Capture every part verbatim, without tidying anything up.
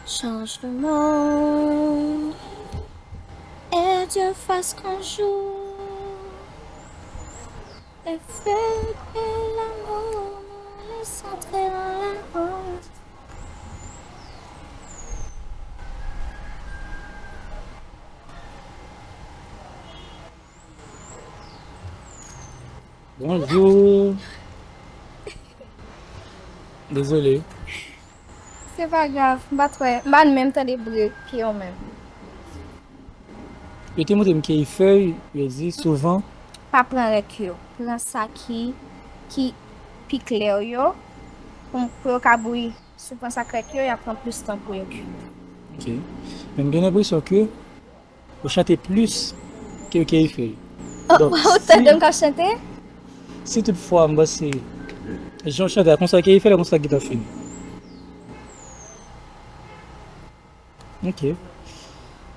Changement. Et Dieu fasse qu'un jour les feux de l'amour nous laissent entrer dans la honte. Bonjou. Dezole. Se pa grav, m pa t wè, m pa t menm tande bri pye w menm. Yo te montre m ke fèy, yo di souvan. Pa pran rèk yo, pran sa ki, ki pi klè yo, pou, pou yo ka bouyi. Si w pran sa k rèk yo, y ap pran plis tan pou yo kui. Ok. Men m gen enpresyon ke ou chante plis ke, ke Eiffel. Oh, donk, ou tande m k ap chante? Si toutfwa m panse jan w chante a konsa ke Eiffel, konsa ki t ap fini. Ok.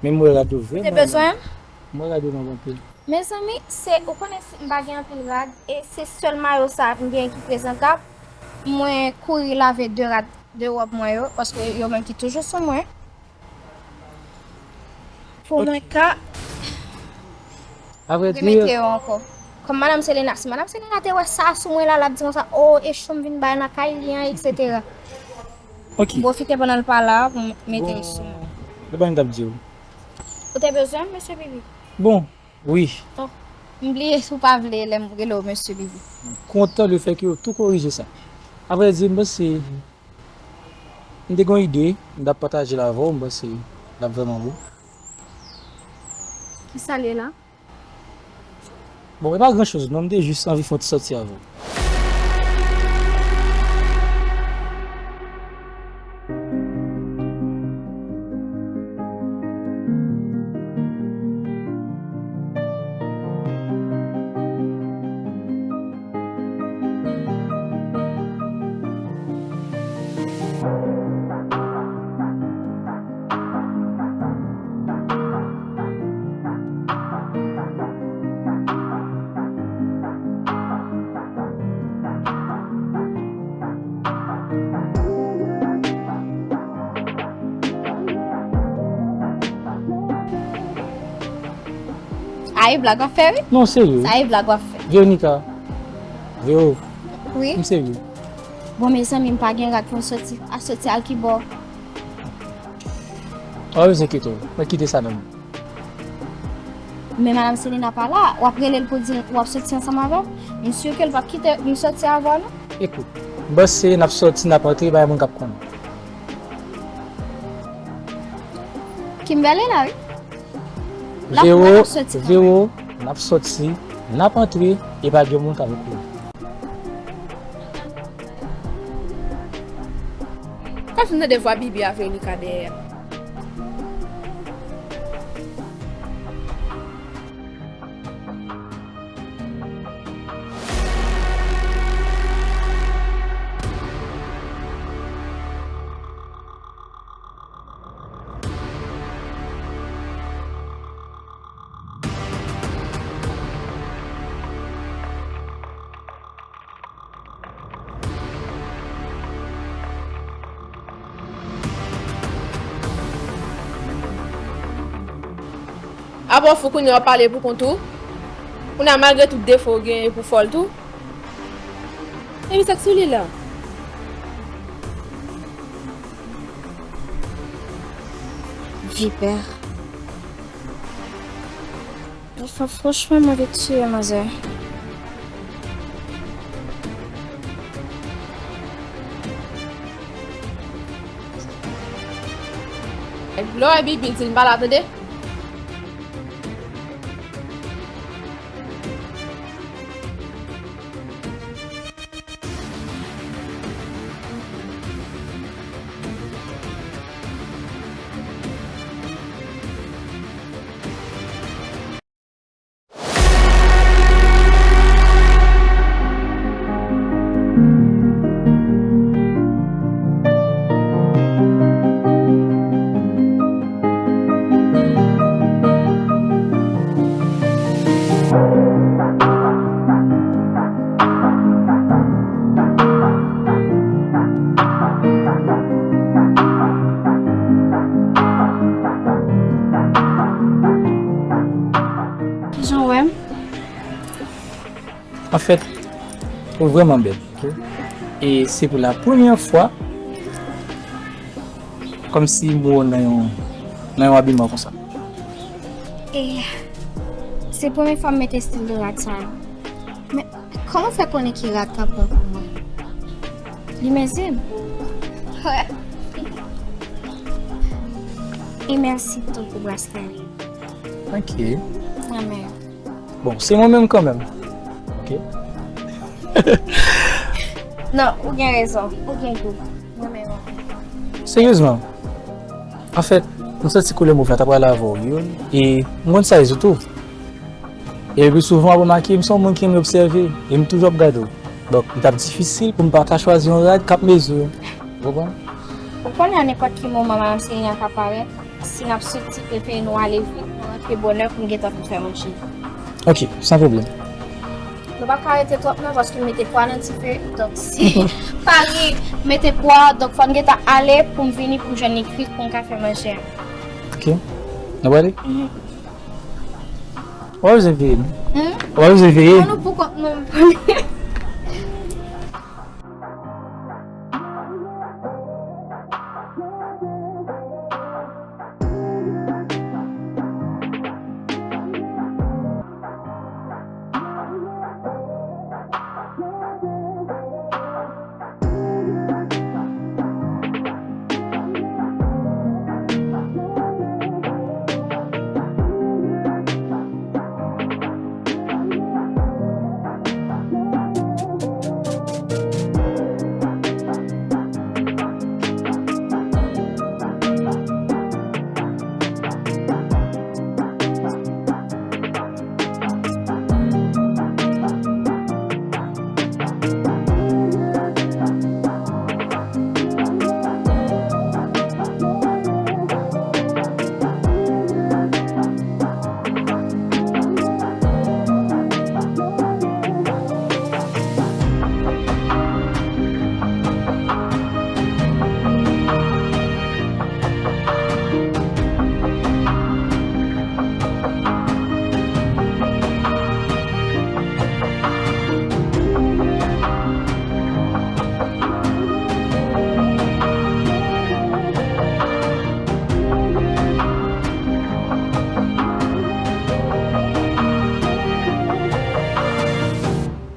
Men m wè rad ou vrèman. Ou te bezwen m? M wè rad ou nòb anpil. Mezanmi, se, ou konnen si m pa gen anpil rad, e se sèl mayo sa a m gen ki prezantab, mwen kouri lave de rad de wòb mwen yo, paske yo menm ki toujou sou mwen. Pou mwen ka remete yo ankò. Kòm Madanm Selena, si Madanm Selena te wè sa sou mwen la, l ap di konsa, "O, e cho m vin bay nan kay li an, etsetera." Ok. M pwofite pandan l pa la pou m mete l sou mwen. Bon, e pa m t ap di w. Ou te bezwen m, mesye Bibi? Bon, wi. Oh, m bliye si w pa vle lè m rele w mesye Bibi. M kontan lefètke yo tou korije sa. Avrèdi, m panse m te gen yon ide, m t ap pataje l avè w, m panse l ap vrèman bon. Kisa l ye la? Bon, e pa gran choz non, m te jis anvi fè yon ti sòti avè w. A, e blag w ap fè, wi. Non, serye. Sa e blag w ap fè. Veronica. Vero. Wi. M serye. Bon, mezanmi, m pa gen rad pou m soti, a soti al kibò. Pa bezwen enkyete w. Mwen kite sa nan men. Men Madanm Selena pa la, w ap rele l pou di w ap soti ansanm avè m? M si ke l p ap kite m soti avè w, non. Ekout, m panse n ap soti, n ap antre, pa gen moun k ap konnen. Kimberly la, wi. L ap, Vero, n ap soti kanmenm. Vero, n ap soti, n ap antre, e pa gen moun k ap konnen. Kòmsi m tande vwa Bibi a Veronica dèyè a. Apa w fou kounye a w ap pale pou kont ou? Kounye a, malgre tout defo w genyen pou fò l tou. Epi sa k sou li la? Vipè. Franchman, mwen vle tiye manzè. Lè w wè Bibi, di l m pa la, tande? Kijan w wè m? Anfèt, ou vrèman bèl, ok? E se pou la premyè fwa, kòmsi m wè w nan yon, nan yon abiman konsa. E se premye fwa m mete estil de rad sa yo. Men, kòman w fè konnen ki rad k ap bon pou mwen? Li mezib. Wè. E mèsi tou pou braslè. Ok. Mwen menm. Bon, se mwen menm kanmenm. Ok. Non, ou gen rezon. Ou gen gou. Mwen menm. Seryezman. Anfèt, m santi koulè move la ta pral avè w, youn. E m konn size ou tou. E le pli souvan, w ap remake, m se yon moun ki renmen obsève. E m toujou ap gade w. Donk, li t ap difisil pou m pa ta chwazi yon rad k ap mezi w. Ou konprann? Ou konnen a nenpòt ki moman, Madanm Selina ka parèt. Si n ap soti, prefere nou ale vit, nou rantre bonè pou n gentan fin fè manje. Ok, san pwoblèm. Nou p ap ka rete twòp non, paske m mete pwa nan dife. Donk, si Paris mete pwa, donk fò n gentan ale pou m vini, pou m jwenn li kwit, pou m ka fè manje a. Ok. Nou prale? Mhm. W ap bezwen veye nou. Hmm? W ap bezwen veye. Bon, nou pou kont nou.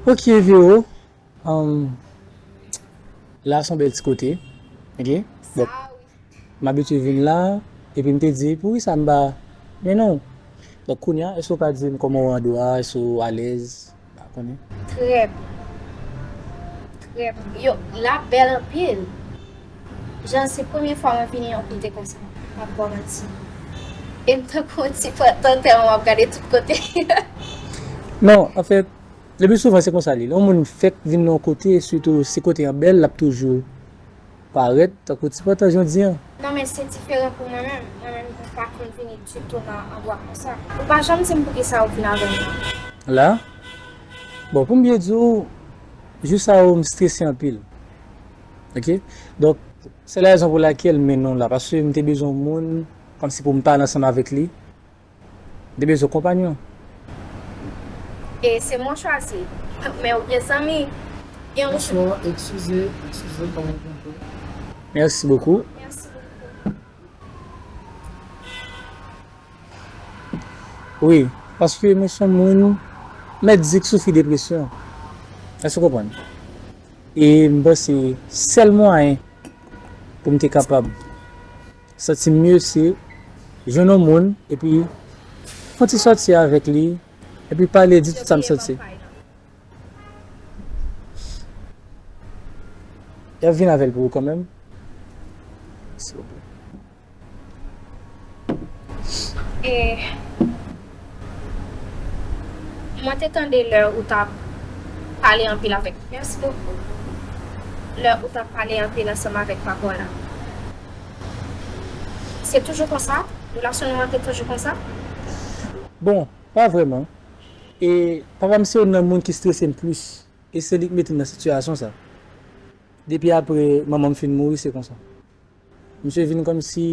Ok, Vero. Um, la se yon bèl ti kote. Ok? Bon, m abitye vin la, epi m te di, poukisa m pa, men non. Donk, kounye a, èske w ka di m kòman w an dwa, èske w alèz? M pa konnen. Trè byen. Trè byen. Yo, la bèl anpil. Jan se premye fwa mwen vini yon kote konsa. M p ap ba w manti. E m tankou yon ti pòt an tèlman m ap gade tout kote. Non, anfèt, le pli souvan se konsa li. Lè yon moun fèk vin nan yon kote, sitou si kote an bèl, l ap toujou parèt tankou ti pòt an jan w di an. Non, men se diferan pou mwen menm. Mwen menm, mwen pa konn vini ditou nan andwa konsa. Ou pa janm di m poukisa ou vin avè m nan. La? Bon, pou m byen di w, jou sa yo, m strese anpil. Ok? Donk, se la rezon pou lakèl m mennen w la, paske m te bezwen yon moun, kòmsi pou m pale ansanm avèk li. M te bezwen konpanyon. E se mwen chwazi. Men ou gen zanmi, gen yon... Bonswa, eskize, eskize, pa konprann. Merci beaucoup. Merci beaucoup. Wi, paske mwen se yon moun, mèt di, k soufri depresyon. Èske w konprann? E m panse sèl mwayen pou m te kapab santi m mye, se jwenn yon moun, epi fè yon ti sòti avèk li, epi pale, di tout sa m santi. Y ap vin avè l pou ou kanmenm. Silvouplè. E mwen te tande lè ou t ap pale anpil avèk, merci beaucoup. Lè ou t ap pale anpil ansanm avèk papa w la. Se toujou konsa? Relasyon nou an te toujou konsa? Bon, pa vrèman. E papa m se youn nan moun ki strese m plis. E se li k mete m nan sitiyasyon sa. Depi apre manman m fin mouri, se konsa. Misye vin kòmsi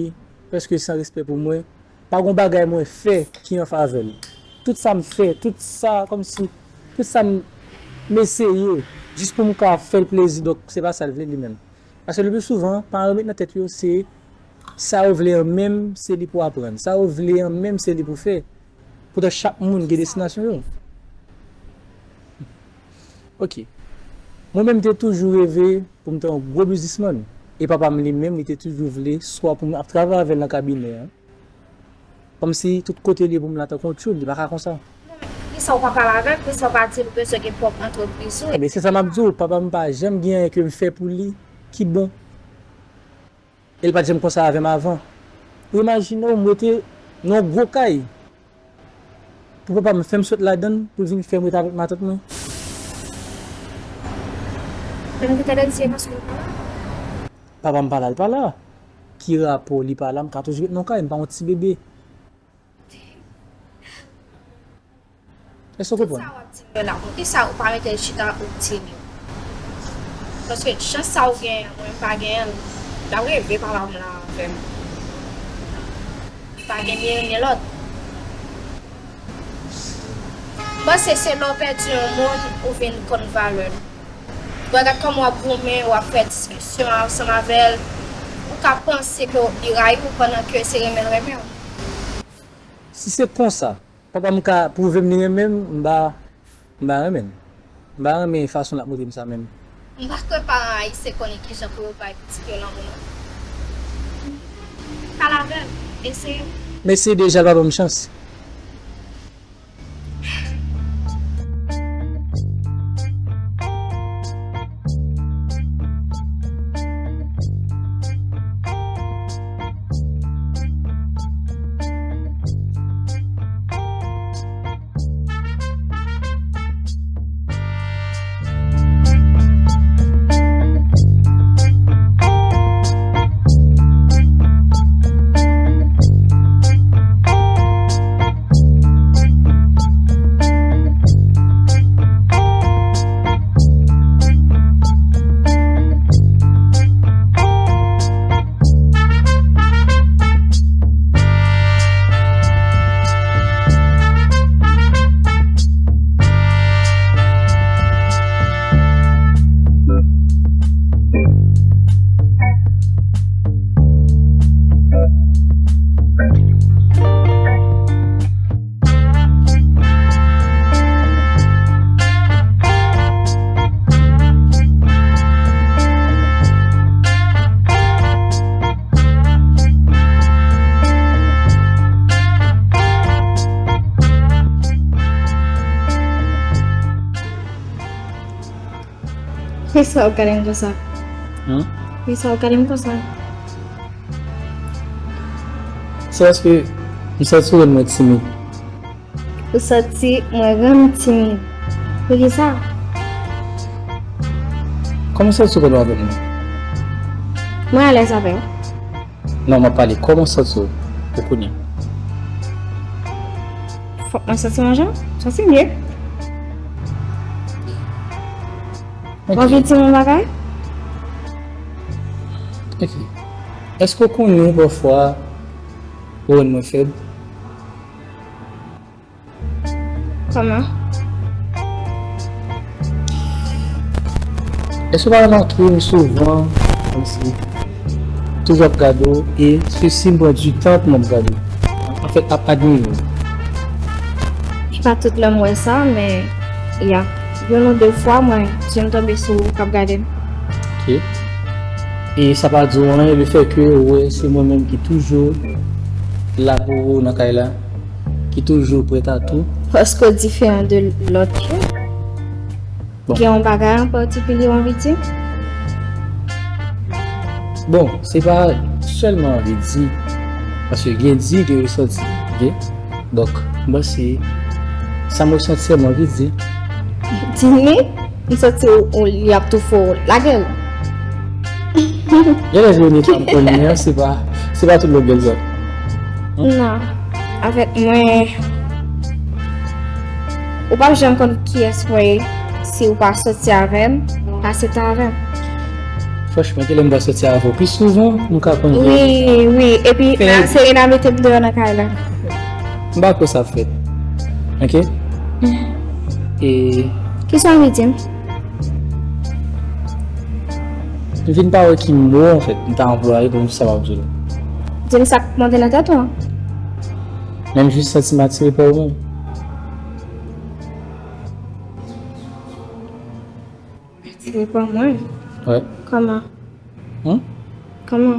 prèske san respè pou mwen. Pa gon bagay mwen fè ki an favè l. Tout sa m fè, tout sa kòmsi, tout sa m, m eseye, jis pou m ka fè l plezi, donk se pa sa l vle li menm. Paske le pli souvan, paran yo met nan tèt yo, se sa yo vle an menm, se li pou aprann. Sa yo vle an menm, se li pou fè. Poutan chak moun gen destinasyon yo. Ok. Mwen menm, m te toujou reve pou m te yon gwo biznismann. E papa m li menm, li te toujou vle swa pou m ap travay avè l nan kabinè an. Kòmsi tout kote l ye pou m la tankou yon tchoul, li pa ka konsa. Poukisa w pa pale avè l? Poukisa w pa di l ou bezwen gen pwòp antrepriz ou? Ebyen, se sa m ap di w, papa m pa janm gen anyen ke m fè pou li ki bon. E l pa t janm konsa avè m avan. Ou imajine w, m rete nan yon gwo kay. Pou papa m fè m sot ladan l, pou l vin fè m rete avèk matant mwen. Men m te tande di se paske l pa la. Papa m pa la, l pa la. Ki rapò li pa la, m ka toujou ret nan kay, m pa yon ti bebe. Èske w konprann? Tout sa w ap di m yo la, poukisa ou pa mete l chita ou di li? Paske chans sa ou genyen an, mwen m pa genyen l. M t ap reve papa m la avè m. Pa gen ni youn ni lòt. M panse se lè w pèdi yon moun ou vin konn valè l. Wè, gad kòman w ap goumen, w ap fè diskisyon ansanm avè l. Ou ka panse ke li rayi w pandan ke se renmen l renmen w. Si se konsa, papa m ka pwouve m li renmen m, m pa, m pa renmen l. M pa renmen fason l ap montre m sa menm. M pa kwè paran ayisyen konnen kijan pou yo bay pitit yo lanmou non. Pale avè l, eseye. M eseye deja, l pa ban m chans. Poukisa w ap gade m konsa? Poukisa w ap gade m konsa? Se paske m santi w rann mwen timid. Ou santi mwen rann ou timid. Poukisa? Kòman w santi w avèk mwen? Mwen alèz avè w. Non, m ap pale. Kòman w santi w pou kounye a? Fòk mwen santi yon jan. Santi m byen. Ok. W anvi di m yon bagay? Ok. Èske w konnen pafwa ou rann mwen fèb? Kòman? Èske w pa remake m souvan, kòmsi, toujou ap gade w, e se si m pran di tan pou m ap gade w? Anfèt, ap admire w. Se pa tout lè m wè sa, men, ya. Youn ou de fwa, mwen, je m tonbe sou ou k ap gade m. Ok. E sa pa di w anyen, lefètke ou wè se mwen menm ki toujou la pou ou nan kay la, ki toujou prèt a tou? Paske w diferan de lòt yo. Bon. Gen yon bagay an patikilye w anvi di? Bon, se pa sèlman anvi di, paske gen di, gen resanti, ok? Donk, m panse, sa m resanti a, m anvi di. Di m li, m santi w, w, li ap toufe w. Lage l. Genlè Veronica m konnen an, se pa, se pa tout lòt bèl zòt. Non. Avèk mwen, ou p ap janm konn kiyès mwen ye si ou pa soti avè m, pase tan avè m. Franchman, genlè m ta soti avè w pi souvan, nou ka konn. Wi, wi. Epi, Serena mete m deyò nan kay la. M pa kwè sa ap fèt. Ok? E kisa w anvi di m? M vin pa wè ki mo, anfèt, m ta anplwaye pou m di sa m ap di w la. Di m sa k monte nan tèt ou an. Menm jis santi m atire pa ou menm. Atire pa mwen? Wè. Kòman? Kòman?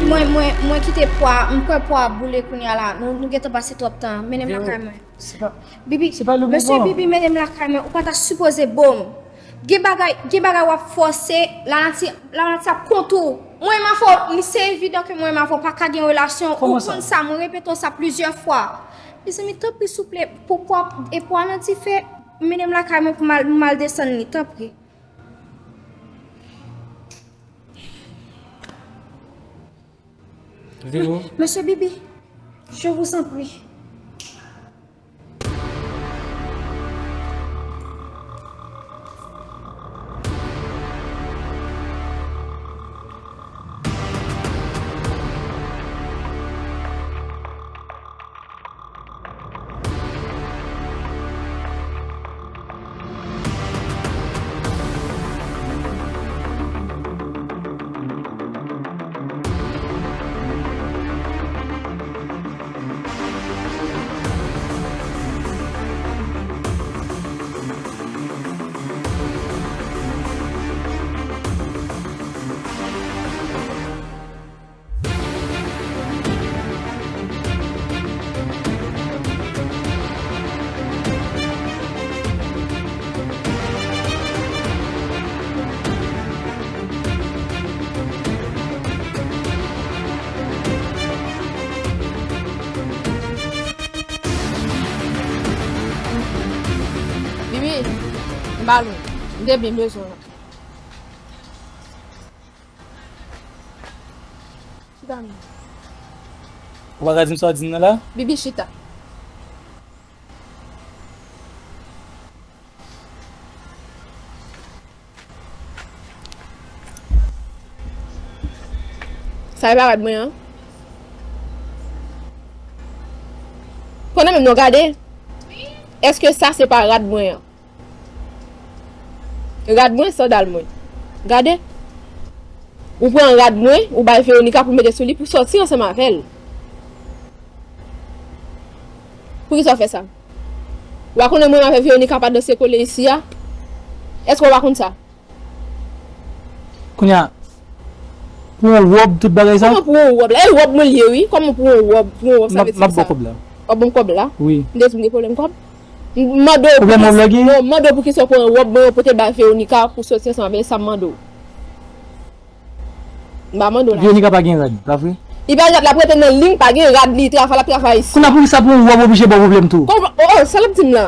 Mwen, mwen, mwen kite pwa, m kwè pwa ap boule kounye a la. Nou, nou gentan pase twòp tan. Mennen m lakay mwen. Se pa, Bibi, se pa le moman. Mesye Bibi, mennen m lakay mwen. Ou pa ta sipoze bon. Gen bagay, gen bagay w ap fòse, lanati, lanati ap kont ou. Mwen m avè w, li se evidan ke mwen m avè w pa ka gen relasyon. Ou konn sa, mwen repete w sa plizyè fwa. Mezanmi, tanpri, souple, pou pwa, e pwa nan dife, mennen m lakay mwen pou m al, m al desann li, tanpri. Vero. Mesye Bibi, je vous en prie. Bibi, m ba nou. M te byen bezwen w. Chita menm. Ou pa ka di m sa w di m nan la? Bibi, chita. Sa e pa rad mwen an? Konnen menm non, gade. Èske sa se pa rad mwen an? Rad mwen, sandal mwen. Gade. Ou pran rad mwen, ou bay Veronica pou l mete sou li pou sòti ansanm avè l. Poukisa w fè sa? Ou pa konnen mwen avè Veronica pa danse kole isi a? Èske w pa konn sa? Kounye a, pou yon wòb, tout bagay sa? Kòman pou yon wòb la? E wòb mwen l ye, wi. Kòman pou yon wòb? Pou yon wòb, sa vle di kisa? M ap ba w kòb la. W ap ban m kòb la? Wi. M te di m gen pwoblèm kòb. M mande w poukisa, non, m mande w poukisa w pran wòb mwen yo pote l bay Veronica pou soti ansanm avè l, sa m mande w. M pa mande w la. Veronica pa gen rad, pa vre? Li pa gen rad, l ap rete nan liy, pa gen rad li, travay, l ap travay isi. Kounye a poukisa pou yon wòb oblije ba w pwoblèm tou? Kòman, oh, oh, sa l ap di m la?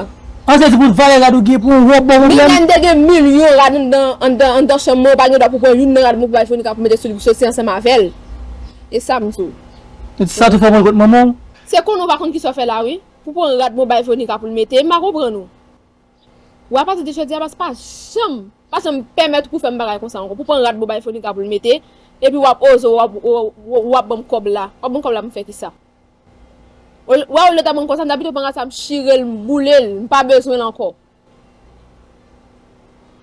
An, sa vle di pou valè rad ou gen, pou yon wòb ba w pwoblèm? Menm lè m te gen milyon rad anndan, anndan, anndan chanm mwen, ou pa gen dwa pou pran youn nan rad mwen pou bay Veronica pou mete sou li pou soti ansanm avè l. E sa m di w. E sa tou fè w pran l kot manman w? Se konnen w pa konn kisa w fè la, wi. Pou pran rad mwen bay Veronica pou l mete, m pa konprann ou. Ou apati de jodi a, pa, pa janm, pa janm pèmèt ou pou fè m bagay konsa ankò. Pou pran rad mwen bay Veronica pou l mete, epi w ap oze, w ap, w, w, w ap ban m kòb la. W ap ban m kòb la pou m fè kisa? Wè, olye ta ban m konsa, m ta pito pran rad sa, m chire l, m boule l, m pa bezwen l ankò.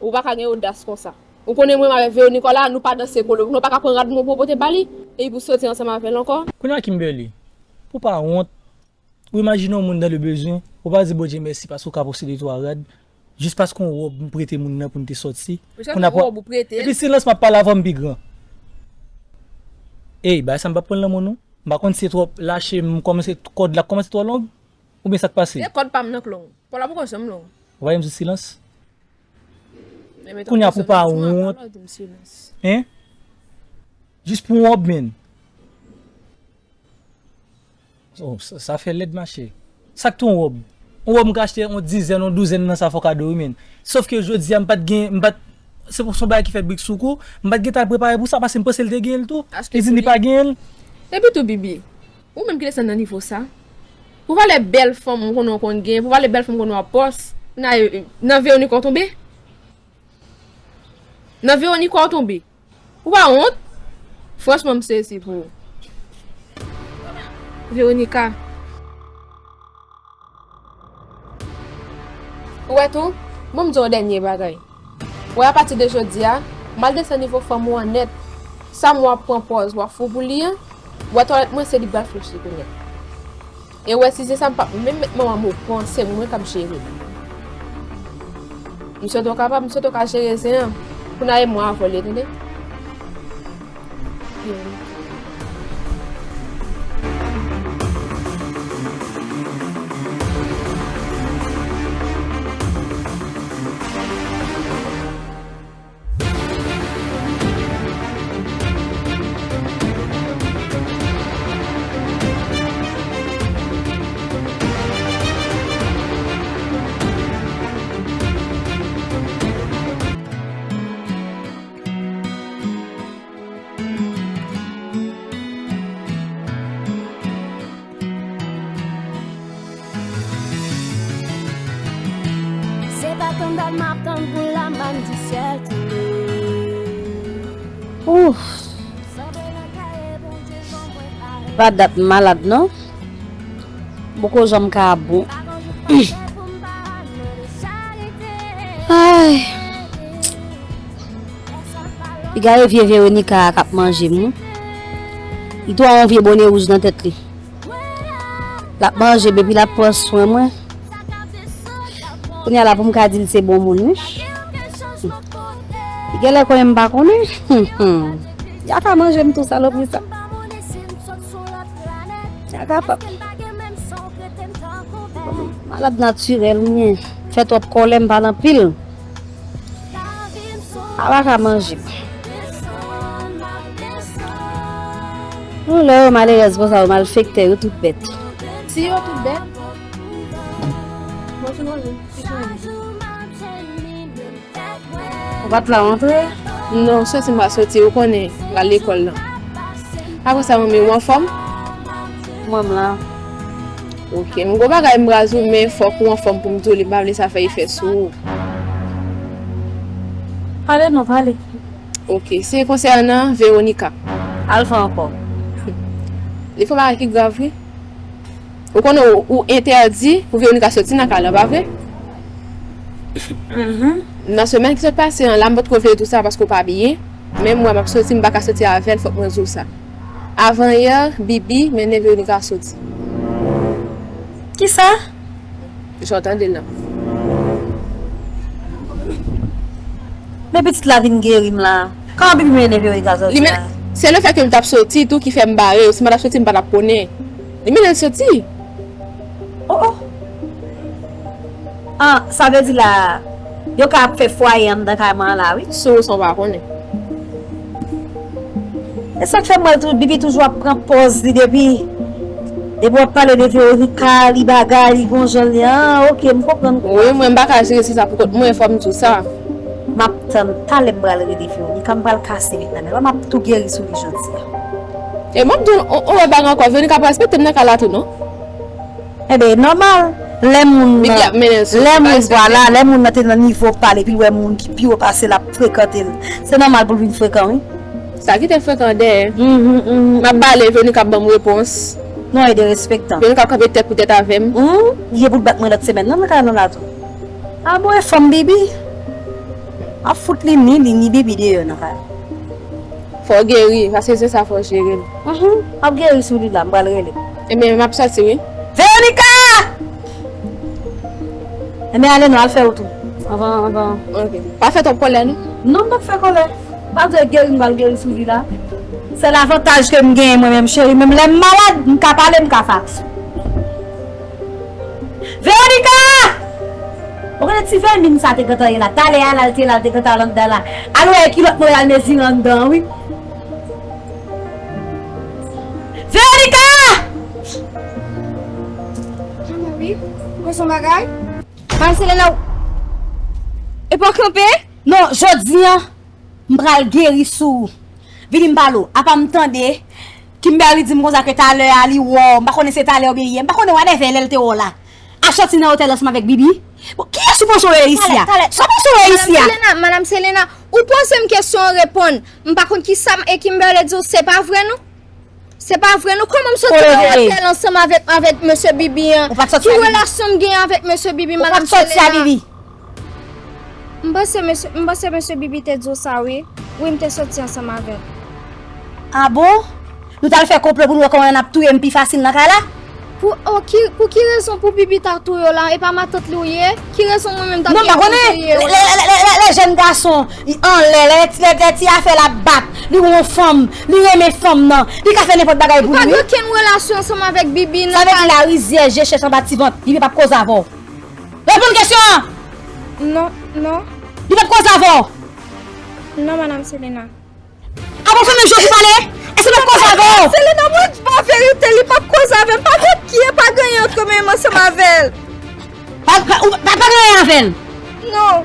Ou pa ka gen odas konsa. Ou konnen mwen avèk Veronica la, nou pa danse kole, nou pa ka pran rad mwen pou pote ba li, epi pou soti ansanm avè l ankò. Kounye a Kimberly, pou pa wont, ou imajine yon moun dans le besoin, ou pa di Bondye mèsi paske ou ka posede twa rad, jis paske yon wòb m prete moun nan pou n te sòti. Pou n ap wòb ou prete l. Epi silans m ap pale avè w m pi gran. Ey, bagay sa m p ap pran l nan men w non. M pa konn si se twòp lache m kòmanse, kòd la kòmanse twò long, oubyen sa k pase? Se kòd pa m nan k long. Kòd la poko janm long. Ou pa janm sou silans? Kounye a pou pa wont. Hein? Jis pou yon wòb, men. Oh, sa, sa fè lèd mache. Sa k tou yon wòb? Yon wòb m ka achte yon dizèn, yon douzèn nan sa fò kado wi, men. Sòf ke jodi a m pa t gen, m pa t, se pou son bagay ki fèt brik sou kou, m pa t gen tan prepare pou sa paske m panse l te genyen l tou. Li di li pa genyen l. Epi tou, Bibi, ou menm ki desann nan nivo sa, pou valè bèl fanm ou konnen w konn gen, pou valè bèl fanm ou konnen w ap pòs, nan, nan Veronica w tonbe? Nan Veronica w tonbe? Ou pa wont? Franchman, m sezi pou ou. Veronica. Ou wè tou, ban m di w yon dènye bagay. Ou wè, apati de jodi a, m al desann nivo fanm ou an nèt. Sa m wè w ap pran pòz, w ap fou pou li an, ou wè twalèt mwen se li k pral flanche kounye a. E ou wè, si se sa, m p ap menm met manman m okran, se mwen k ap jere. M swete w kapab, m swete w ka jere zen an. Kounye a e mwen avè w li ye, tande? Se pa tann dat m ap tann pou la m di syèl tonbe. Ouf. Pa dat m malad non. Poko janm ka bon. Ay. Piga e vye Veronica a k ap manje m wi. Li twò yon vye bone wouj nan tèt li. L ap manje m epi l ap pran swen mwen. Kounye a la pou m ka di l se bon moun wi. Li genlè konnen m pa konnen. Ya ka manje m tou, salopri sa. Ya kapab. Malad natirèl m ye. Fè twòp kòlè m pale anpil. Ala ka manje. Yon lè yo malerèz konsa, yo malfektè, yo tout bèt. Si yo tout bèt, mwen se manje. Ou pa t la antre? Non, soti m pa soti, ou konnen, m pral lekòl la. Apre sa, manmi, ou anfòm? Mwen m la. Ok, m gon bagay m pral di w, men fòk ou anfòm pou m di w li, m pa vle sa fè efè sou ou. Pale non, pale. Ok, se konsènan Veronica. Al fè ankò. Li fè yon bagay ki grav, wi. Ou konnen ou, ou entèdi pou Veronica soti nan kay lan, pa vre? Mhm. Nan semèn ki sot pase an la, m potko vle di w sa paske w pa byen. Men m wè m ap soti, m pa ka soti avè l, fòk mwen di w sa. Avan yè, Bibi mennen Veronica soti. Kisa? Jan w tande l lan. Men pitit la vin geri m la. Kòman Bibi mennen Veronica soti la? Se lefètke m t ap soti tou ki fè m bare yo. Si m pa t ap soti, m pa t ap konnen. Li mennen l soti. Oh, oh. Ah, sa vle di la, yo ka ap fè fwaye anndan kay mwen an la, wi. Sou ou san w pa konnen. E sa k fè m wè l tou, Bibi toujou ap pran pòz li depi, depi w ap pale de Veronica, li bagay, li gon jan li, ah, ok, m konprann. Wi, mwen m pa ka jere se sa pou kont mwen, fò m di w sa. M ap tann, talè m pral rele Veronica, m pral kase vit nan men l, m ap tou geri sou li jodi a. E m ap di w, on, on lòt bagay ankò, Veronica pa respekte m nan kay la tou, non. Enben, e nòmal. Lè moun nan, lè moun, vwala, lè moun nan te nan nivo pa l, epi l wè moun ki pi wo pase l ap frekante l, se nòmal pou l vin frekan, wi. Sa kite l frekan dèyè. Mhm, mhm. M ap pale, Veronica ap ban m repons. Non, e derespektan. Veronica ap kanpe tèt pou tèt avè m. Hum, li gen pou l bat mwen lòt semèn nan, nan kay nan la tou. A bon, e fanm Bibi. Ap fout li ni, li ni Bibi deyò nan kay. Fò w geri, paske se sa fò w jere l. Mhm, m ap geri sou li la, m pral rele. Ebyen, m ap sòti, wi. Veronica! Ebyen, ale non, al fè wout ou. Anvan, anvan. Ok. Pa fè twòp kòlè, non? Non, m p ap fè kòlè. M pa dwe geri, m pral geri sou li la. Sèl avantaj ke m genyen mwen menm, cheri, menm lè m malad, m ka pale, m ka faks. Veronica! Ou konnen ti vèmin sa te gentan ye la. Talè a, la, l te la, l te gentan al anndan la. Al wè kilòt mwen al mezire anndan an, wi. Veronica! Wi, ou bezwen bagay? Madam Selena, ou. E pa kanpe? Non, jodi a, m pral geri sou ou. Vini m pale w. Apa m tande Kimberly di m konsa ke talè a li wè w. M pa konnen se talè oubyen yè. M pa konnen whatever lè l te wè w la. Ap sòti nan otèl ansanm avèk Bibi. Bon, kiyès ou panse w ye isi a? Talè, talè. Sa w panse w ye isi a? Madam Selena, Madam Selena, ou poze m kesyon, w reponn. M pa konn kisa m e Kimberly di w, se pa vre non. Se pa vre non. Kòman m sòti nan otèl ansanm avèk, avèk mesye Bibi an? Ou pa t sòti a Bibi. Ki relasyon m gen avèk mesye Bibi, Madam Selena? Ou pa t sòti a Bibi. M panse mesye, m panse mesye Bibi te di w sa, wi. Wi, m te sòti ansanm avè l. A bon? Nou t al fè konplo pou nou wè kòman n ap touye m pi fasil nan kay la? Pou, oh, ki, pou ki rezon pou Bibi ta touye w la? E pa matant li w ye? Ki rezon mwen menm t ap gen pou m touye w la? Non, m pa konnen. Lè, lè, lè, lè, lè jèn gason, li anlè, lè, lè, lè ti afè l ap bat, li wè yon fanm, li renmen fanm nan, li ka fè nenpòt bagay pou li, wi. Ou pa gen okenn relasyon ansanm avèk Bibi nan kay. Sa vle di la, rizyè, je chèch anba ti vant, Bibi p ap koze avè w. Reponn kesyon an! Non, non. Li p ap koze avè w! Non, Madam Selena. A bon, fè menm jan pou pale? Èske l p ap koze avè w? Selena, mwen di w verite, li p ap koze avè m. Pa gen kiyè, pa gen anyen antre menm ansanm avè l. Pa, pa, ou, pa, pa gen anyen avè l? Non.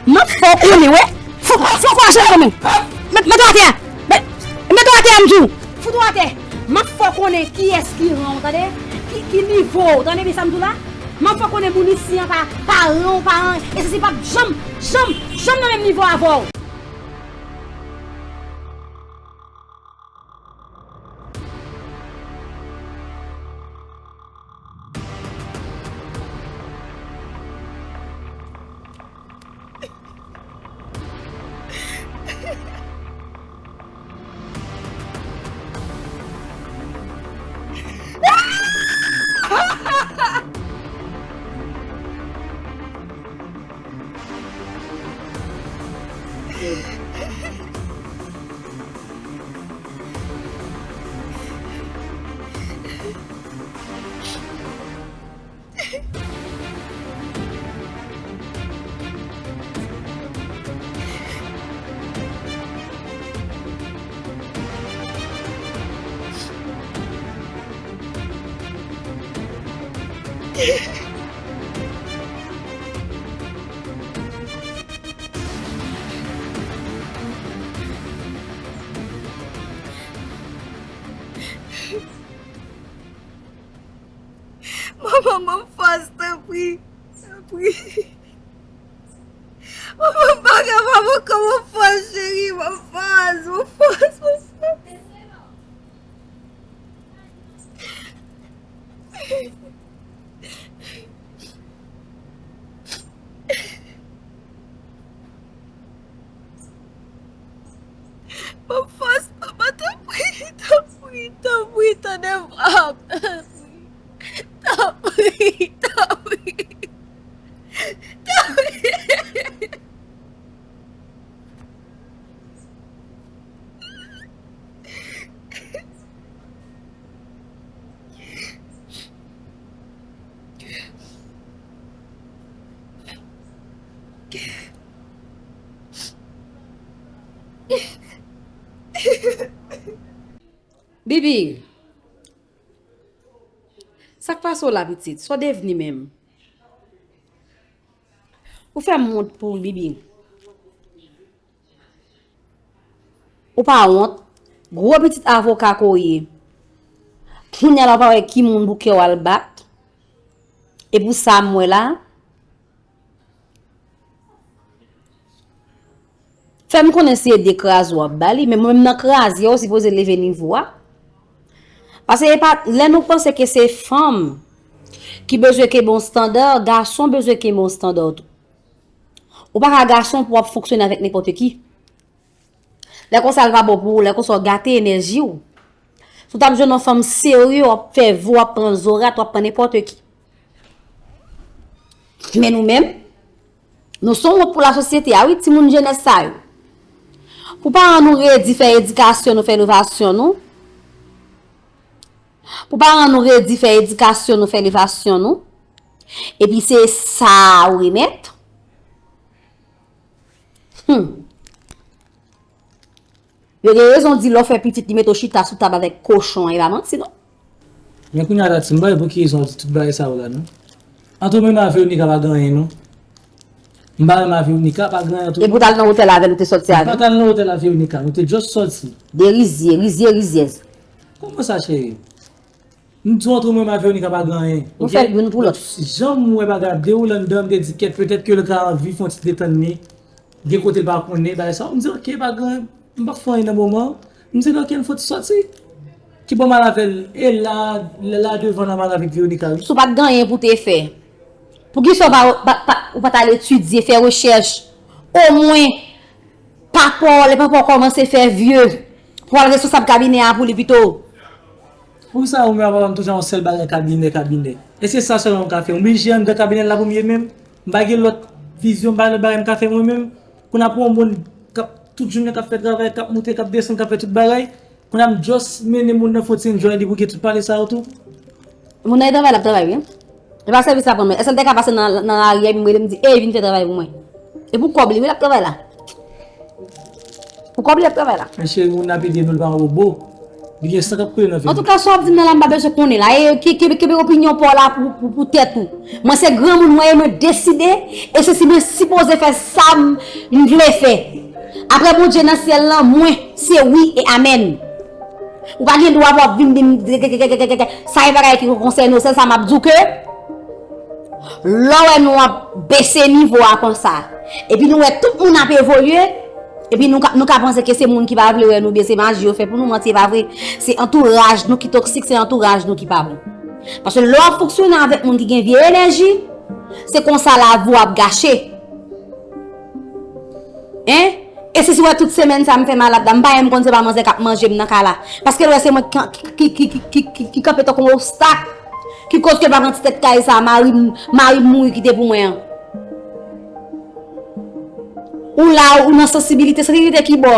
M ap fè w konnen, wi. Fò, fò kouraj ou kanmenm. Met, met ou atè. Met, met ou atè, m di w. Fout ou atè. M ap fè w konnen kiyès ki ran w, tande? Ki, ki nivo w, tande byen sa m di w la? M ap fè w konnen moun isi an pa, pa ran w, pa anyen. E sesi p ap janm, janm, janm nan menm nivo avè w. Manman, ban m fòs, tanpri. Tanpri. Manman, m pa kapab ankò, ban m fòs, cheri, ban m fòs, ban m fòs, ban m fòs. Ban m fòs, papa, tanpri, tanpri, tanpri, tande m, papa, tanpri, tanpri, tanpri, tanpri. Bibi, sa k pase w la, pitit? Sa w devni menm? Ou fè m wont pou ou, Bibi. Ou pa wont? Gwo pitit avoka ke w ye. Kounye a la, ou pa wè ki moun pou kè w al bat? E pou sa m wè la, fè m konnen se de kraze w ap ba li, men mwen menm nan kraze a, ou sipoze leve nivo a. Paske e pa, lè nou panse ke se fanm ki bezwen kenbe yon estanda, gason bezwen kenbe yon estanda tou. Ou pa ka gason pou w ap fonksyone avèk nenpòt ki. Lè konsa, l pa bon pou ou, lè konsa, w gate enèji w. Si w t ap jwenn yon fanm serye, w ap fè vo, w ap pran zorat, w ap pran nenpòt ki. Men nou menm, nou se yon wont pou lasosyete a, wi, timoun jenès sa yo. Pou paran nou redi fè edikasyon nou, fè elevasyon nou. Pou paran nou redi fè edikasyon nou, fè elevasyon nou. Epi se sa ou remèt. Hmm. Yo gen rezon di lè w fè pitit, li mete w chita sou tab avèk kochon an, e pa manti, non. Men kounye a, Tati, m pa wè pou ki rezon w di tout bagay sa yo la, non. Ant ou menm a Veronica pa gen anyen, non. M pa renmen a Veronica, pa gen anyen tou. Epi w t al nan otèl avè l, ou te sòti avè l? M pa t al nan otèl a Veronica, nou te just sòti. De rizye, rizye, rizyèz. Kòman sa, cheri? M di w ant ou menm a Veronica pa gen anyen, oke? Nou fè youn pou lòt. Jan m wè bagay ap dewoule anndan, m te di kèt, petèt ke l ka anvi fè yon ti detann li. Gen kote l pa konnen bagay sa. M di, oke, pa gen anyen, m p ap fè anyen nan moman an. M di, oke, n fouti sòti. Ki bò m al avè l? E la, la, la devan la m al avèk Veronica, wi. Si w pa t gen anyen pou w te fè, poukisa w pa, pa, pa, ou pa t al etidye, fè rechèch? Omwen, papa w, lè papa w kòmanse fè vye, pou w al responsab kabinè a pou li pito. Poukisa ou menm papa m toujou yon sèl bagay kabinè, kabinè? E se sa sèlman m ka fè. M blije anndan kabinè la pou m ye menm. M pa gen lòt vizyon, m pa gen lòt bagay m ka fè mwen menm. Kounye a pou yon moun k ap tout jounen k ap fè travay, k ap moute, k ap desann, k ap fè tout bagay. Kounye a m just mennen moun nan fon ti enjoy li pou gen tout pale sa yo tou. Moun nan e travay l ap travay, wi. E pa sèvis l ap rann mwen. Èske l te ka pase nan, nan lari a, epi m rele m di, ey, vin fè travay pou mwen? E pou kòb li, wi, l ap travay la. Pou kòb li, l ap travay la. Men cheri, moun nan ap ede nou, li pa yon wobo. Li gen san k ap koule nan venn li. Antouka, sa w ap di m nan la, m pa bezwen konnen la. E ke-, ke-, kenbe opinyon pa w la pou, pou, pou tèt ou. Mwen se granmoun mwen ye, mwen deside, e se si mwen sipoze fè sa m, m vle fè. Apre Bondye nan syèl lan, mwen, se wi e amèn. Ou pa gen dwa pou w ap vin di m, sa e bagay ki konsène w, sèl sa m ap di w ke, lè w wè nou ap bese nivo a konsa, epi nou wè tout moun ap evolye, epi nou ka, nou ka panse ke se moun ki pa vle wè nou, oubyen se maji yo fè pou nou, manti, e pa vre. Se antouraj nou ki toksik, se antouraj nou ki pa bon. Paske lè w ap fonksyone avèk moun ki gen vye enèji, se konsa lavi w ap gache. Hein? E si, si w wè tout semèn sa m fè malad la, m pa menm konn se pa manzè k ap manje m nan kay la. Paske l wè se mwen ki, ki, ki kanpe tankou yon obstak, ki koz ke l pa pran ti tèt kay sa, mari m, mari m mouri kite pou mwen an. Ou la, ou nan sansibilite, sansibilite ki bò?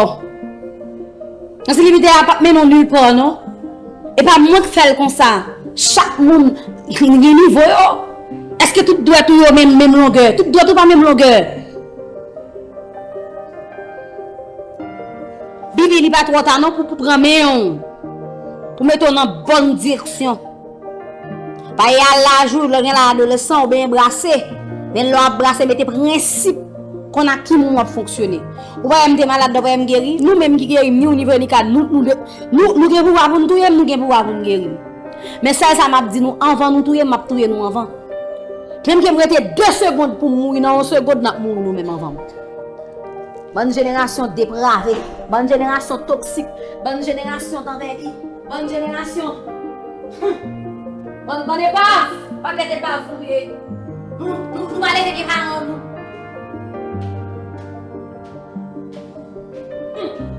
Sansibilite a p ap mennen w nilpa, non. E pa mwen k fè l konsa. Chak moun gen nivo yo. Èske tout dwèt ou yo menm, menm longè? Tout dwèt ou pa menm longè. Bibi, li pa twò ta non pou, pou pran men w, pou mete w nan bòn direksyon. Paske a laj ou, lè w gen laj adolesan, ou benyen brase. Men lè w ap brase, mete prensip, konn ak ki moun w ap fonksyone. Ou pa wè m te malad, ou pa wè m geri? Nou menm ki geri m, ni ou ni Veronica, nou, nou de, nou, nou gen pouvwa pou n touye m, nou gen pouvwa pou n geri m. Men sèl sa m ap di nou, anvan nou touye m, m ap touye nou anvan. Menm ke m rete de segond pou m mouri, nan yon segond, n ap mouri nou menm anvan m. Bann jenerasyon deprave, bann jenerasyon toksik, bann jenerasyon tanvèdi, bann jenerasyon, hmm, bann, bann epav, pakèt epav nou ye. Nou, nou, nou pa leve pye paran nou. Hmm.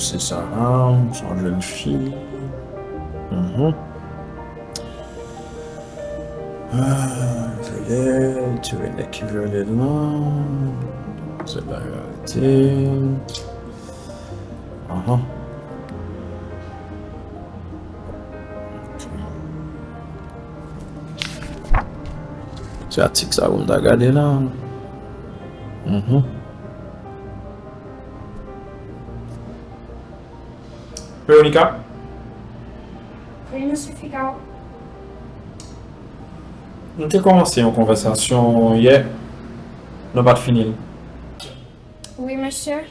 Se sa, se yon jèn fi. Mhm. Ah, vyole, tire nèg ki vyole l lan. Se pa rete. Ahan. Ok. Se atik sa pou m ta gade la. Mhm. Veronica? Wi, mesye Figaro. Nou te kòmanse yon konvèsasyon yè, nou pa t fini l. Wi, mesye.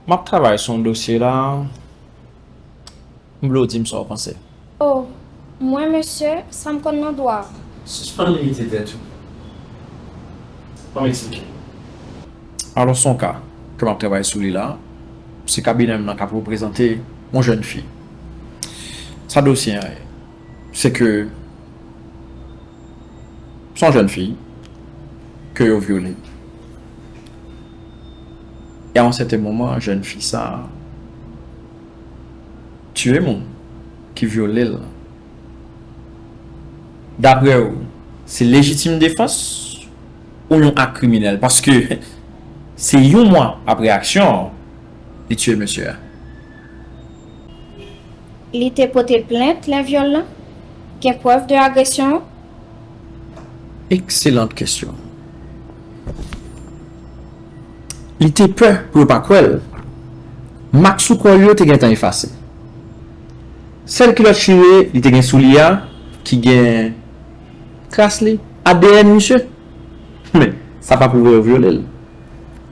M ap travay sou yon dosye la. M vle w di m sa w panse. Oh, mwen, mesye, sa m konn nan dwa. Sispann limite tèt ou. Ban m eksplike. Alò, se yon ka ke m ap travay sou li la. Se kabinè m nan k ap reprezante yon jèn fi. Sa dosye an ye, se ke se yon jèn fi ke yo vyole. E a yon sèten moman, jèn fi sa a tiye moun ki vyole l lan. Daprè w, se lejitim defans ou yon ak kriminèl? Paske se yon mwa apre aksyon an, li tiye mesye a. Li te pote plent lè vyòl lan? Gen prèv de agresyon an? Ekselant kesyon. Li te pè pou yo pa kwè l. Mak sou kò l yo te gentan efase. Sèl kilòt chire li te gen sou li a, ki gen tras li, A D N misye. Men, sa pa pwouve yo vyole l.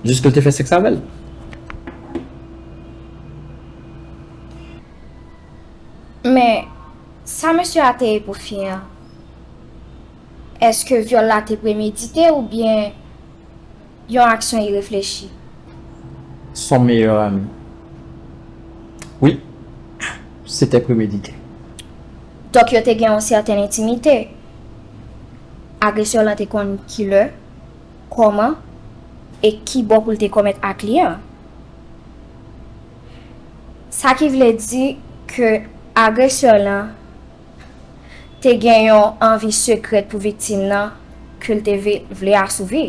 Jis ke l te fè sèks avè l. Men, sa mesye a te ye pou fi an, èske vyòl la te premedite oubyen yon aksyon ireflechi? Son meyè ami. Wi, se te premedite. Donk, yo te gen yon sèten entimite. Agresè lan te konn kilè, kòman e ki bò pou l te komèt ak li an. Sa ki vle di ke agresè lan te gen yon anvi sekrèt pou viktim nan ke l te ve-, vle asouvi.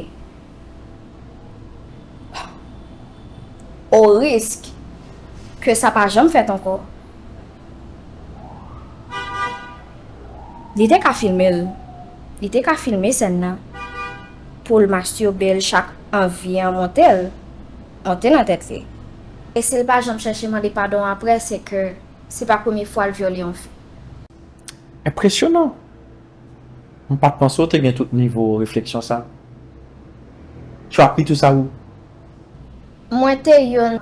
O risk ke sa pa janm fèt ankò. Li te ka filme l. Li te ka filme sèn nan pou l mastirbe l chak anvi an monte l, monte nan tèt li. E si l pa janm chèche mande padon apre, se ke se pa premye fwa l vyole yon fi. Enpresyonan! M pa t panse w te gen tout nivo refleksyon sa. Tu as pris tout ça où? Mwen te youn.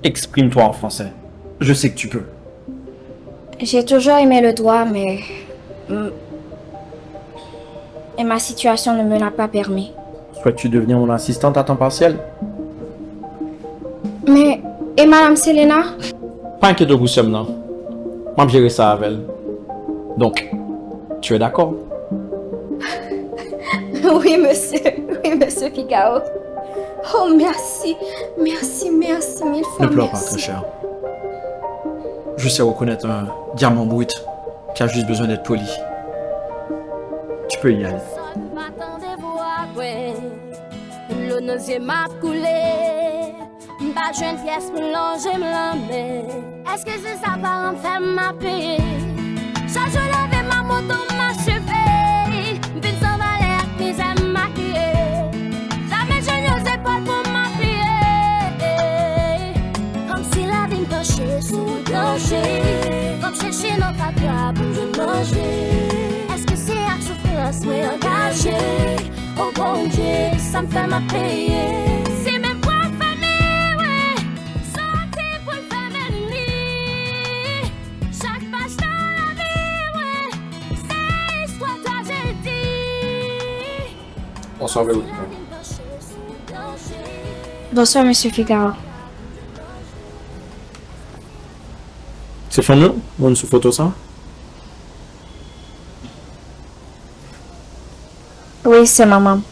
Exprime-toi en français. Je sais que tu peux. J'ai toujours aimé le droit, mais, mm, et ma situation ne me l'a pas permis. Souhaites-tu devenir mon assistante à temps partiel? Men, e Madam Selena? Pa enkyete w pou sè m nan. M ap jere sa avè l. Donc, tu es d'accord? Oui, monsieur. Oui, monsieur Figaro. Oh, merci. Merci, merci, mille fois merci. Ne pleure pas, très cher. Je sais reconnaître un diamant brut qui a juste besoin d'être poli. Tu peux y aller. Dlo nan zye m ap koule. M pa jwenn pyès pou lonje m lanmen. Èske se sa paran m fè m ap peye? Chak jou lave m a moto m acheve. M vin san valè ak mizè m makiye. Jamè jwenn yon zepòl pou m apiye. Kòmsi lavi m panche sou danje. Fò m chèche nan fatra pou m jwenn manje. Èske se ak soufrans mwen angaje? O Bondye, sa m fè m ap peye. Se menm pwòp fanmi, wi. Soti pou l fèmen li. Chak paj nan lavi, wi. Se istwa trajedi. Bonswa, Veronica. Bonswa, mesye Figaro. Se fanmi w, moun sou foto sa? Wi, se manman m.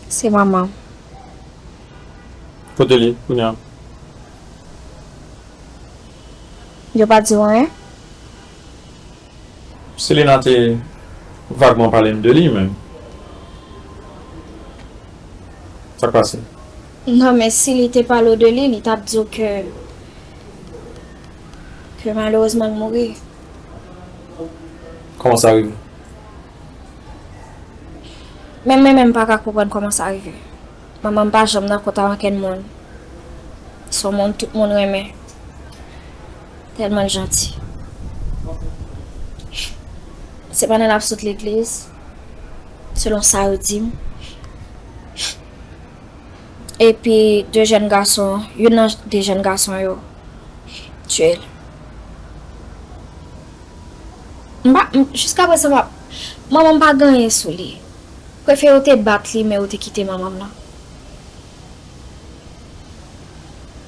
Se manman m. Kote li, kounye a? Yo pa di w anyen? Selena te vagman pale m de li, men sa k pase? Non, men si li te pale w de li, li t ap di w ke, ke malerezman l mouri. Kòman sa rive? Menm mwen menm m pa ka konprann kòman sa rive. Manman m pa janm nan kont a okenn moun. Se yon moun tout moun renmen. Tèlman l janti. Se pandan l ap sot legliz, selon sa yo di m. Epi de jèn gason, youn nan de jèn gason yo tiye l. M pa, m, jiskaprezan, m pa, manman m pa gen anyen sou li. Prefere yo te bat li, men yo te kite manman m nan.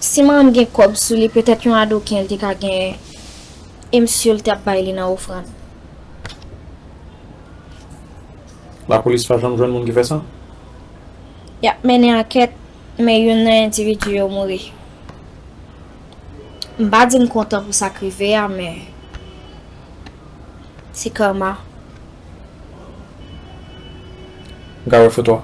Si manman m gen kòb sou li, petèt yon adoken li te ka genyen, e m si l t ap bay li nan ofrann. Lapolis pa janm jwenn moun ki fè sa? Y ap mennen ankèt, men youn nan endividi yo mouri. M pa di m kontan pou sa k rive a, men se karma. M ka wè foto a?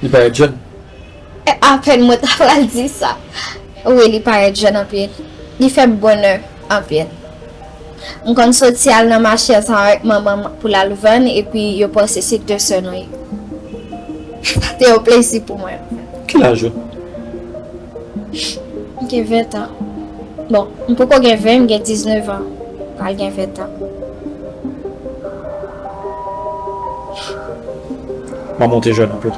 Li parèt jèn. Apèn mwen ta pral di sa. Wi, li parèt jèn anpil. Li fè m bonè anpil. M konn soti al nan mache ansanm avèk manman m pou l al vann, epi yo panse se de sè nou ye. Sa te yon plezi pou mwen. Ki laj ou? M gen ven an. Bon, m poko gen ven, m gen diznèf an. Pral gen ven an. Manman w te jèn anpil.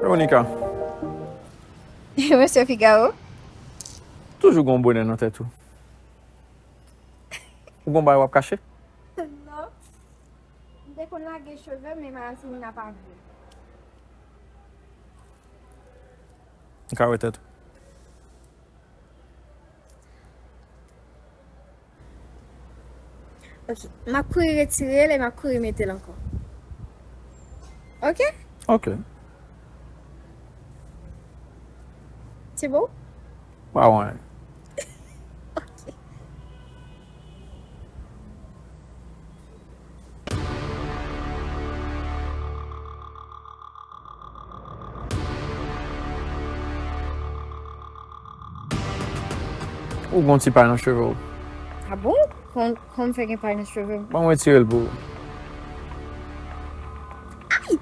Veronica. Mesye Figaro. Toujou gon bonè nan tèt ou. Ou gon bagay w ap kache? Non. M te konn lage cheve m, men Marazini n ap avye. M ka wè tèt ou. Ok. M ap kouri retire l e m ap kouri mete l ankò. Ok? Ok. Se bon? Pa wè. Ok. Ou gon ti pay nan cheve w. A bon? Kòman, kòman m fè gen pay nan cheve m? Ban m retire l pou ou. Ay!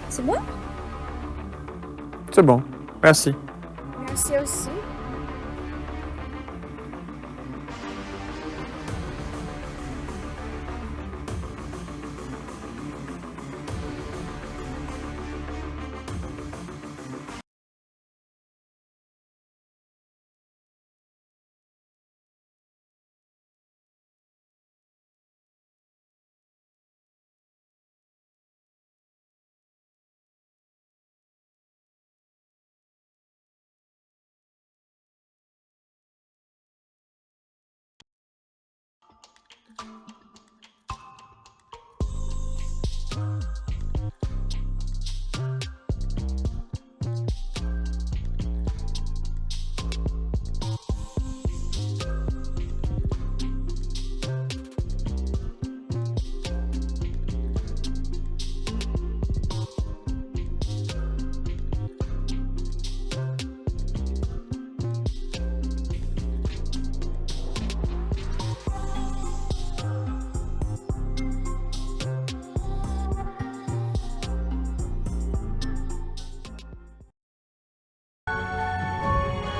Se bon? Se bon. Mèsi. Mèsi osi.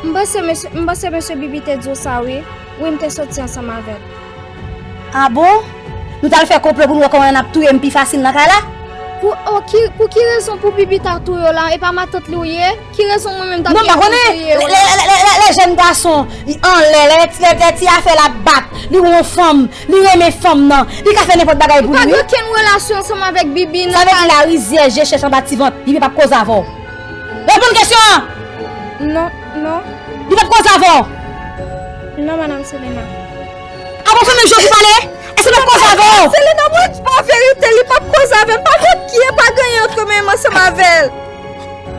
M panse mesye, m panse mesye Bibi te di w sa wi. Wi, m te soti ansanm avè l. A bon? Nou t al fè konplo pou nou wè kòman n ap touye m pi fasil nan kay la? Pou, oh, ki, pou ki rezon pou Bibi ta touye w la? E pa matant li w ye? Ki rezon mwen menm ta... Non, m pa konnen. Lè, lè, lè, lè, lè jèn gason, li anlè, lè, lè, lè ti afè la bat, li wè yon fanm, li renmen fanm nan, li ka fè nenpòt bagay pou li, wi. Ou pa gen okenn relasyon ansanm avèk Bibi nan kay. Sa vle di la, rizyèz, je chèch anba ti vant, Bibi p ap koze avè w. Reponn kesyon an! Non, non. Li p ap koze avè w? Non, madanm Selena. A bon, se menm jan w pale? Èske l p ap koze avè w? Selena, mwen di w verite, li p ap koze avè m. Pa kont ki e pa gen anyen antre men m ansanm avè l.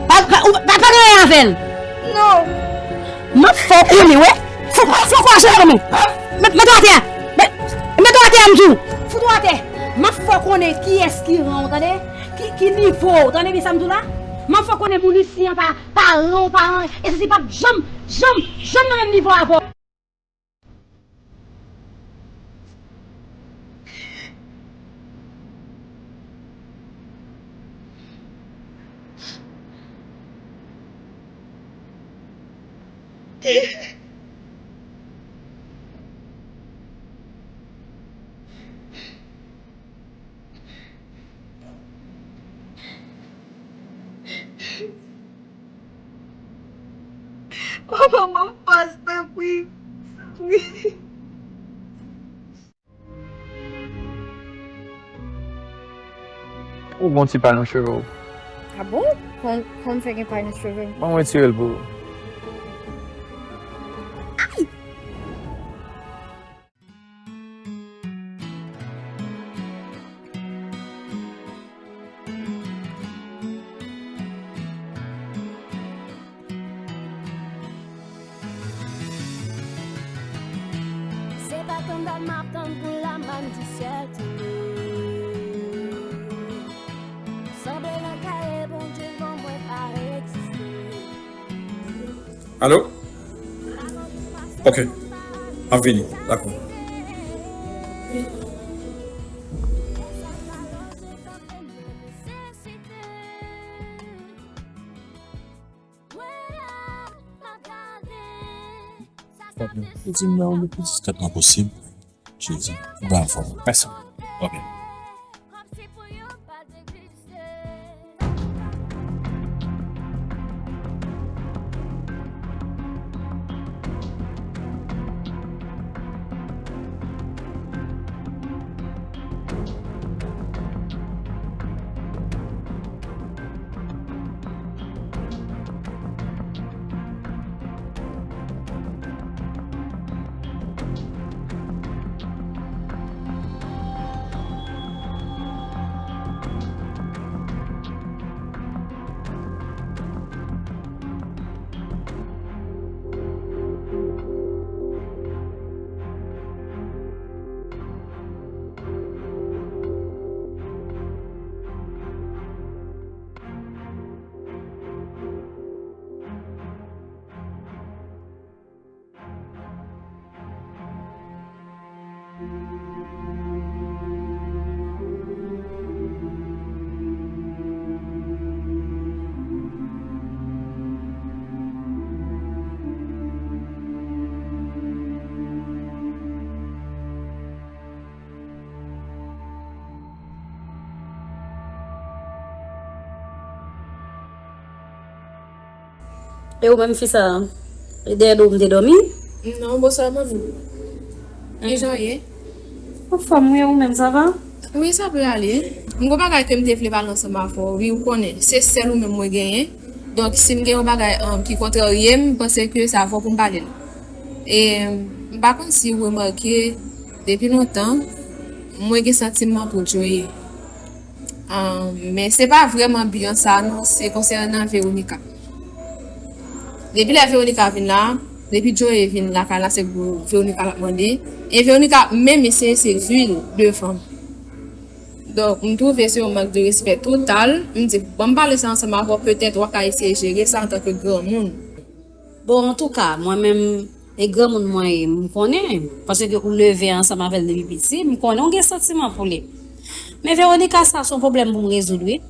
Pa, pa, ou, pa, pa gen anyen avè l? Non. M ap fè w konnen, wè. Fò, fò kouraj ou nan men. Met, met ou atè. Met, met ou atè, m di w. Fout ou atè. M ap fè w konnen kiyès ki ran w, tande? Ki, ki nivo w, tande byen sa m di w la? M ap fè w konnen moun isi an pa, pa ran w, pa ran. E sesi p ap janm, janm, janm nan menm nivo avè w. O manman, pase tanpri, tanpri. Ou gon ti pay nan cheve w. A bon? Kon, kon m fè gen pay nan cheve m? Ban m retire l pou ou. Ay! Se pa tann dat m ap tann pou lamann di syèl tonbe. Sanble nan kaye Bondye ban mwen pa egziste. Alo? Ok. M ap vini. Dakò. Li di m nan ou li plis. Tèt mwen posib. Jezi. Ou pa anfòm. Pèsonn. Ok. E ou menm fi sa, e dèyè do w m te dòmi? Non, bonswa manmi. Kijan w ye? Anfòm wi, ou menm, sa va? Wi, sa prale. M gon bagay ke m te vle pale ansanm avè w, wi, ou konnen, se sèl ou menm mwen genyen. Donk, si m gen yon bagay, um, ki kontrarye m, m panse ke se avè w pou m pale l. E m pa konn si w remake, depi lontan, mwen gen santiman pou Joey. Ah, men se pa vrèman Bianca non, se konsènan Veronica. Depi lè Veronica vin la, depi Joey vin lakay la, se pou Veronica l ap mande. E Veronica ap menm eseye sedui l devan m. Donk, m twouve se yon mank de respè total. M di, ban m pale sa ansanm avè w, petèt w ap ka eseye jere sa antanke granmoun. Bon, antouka, mwen menm, e granmoun mwen ye, m konnen, paske ou leve ansanm avè l depi piti, m konnen w gen santiman pou li. Men Veronica, sa se yon pwoblèm pou m rezoud, wi.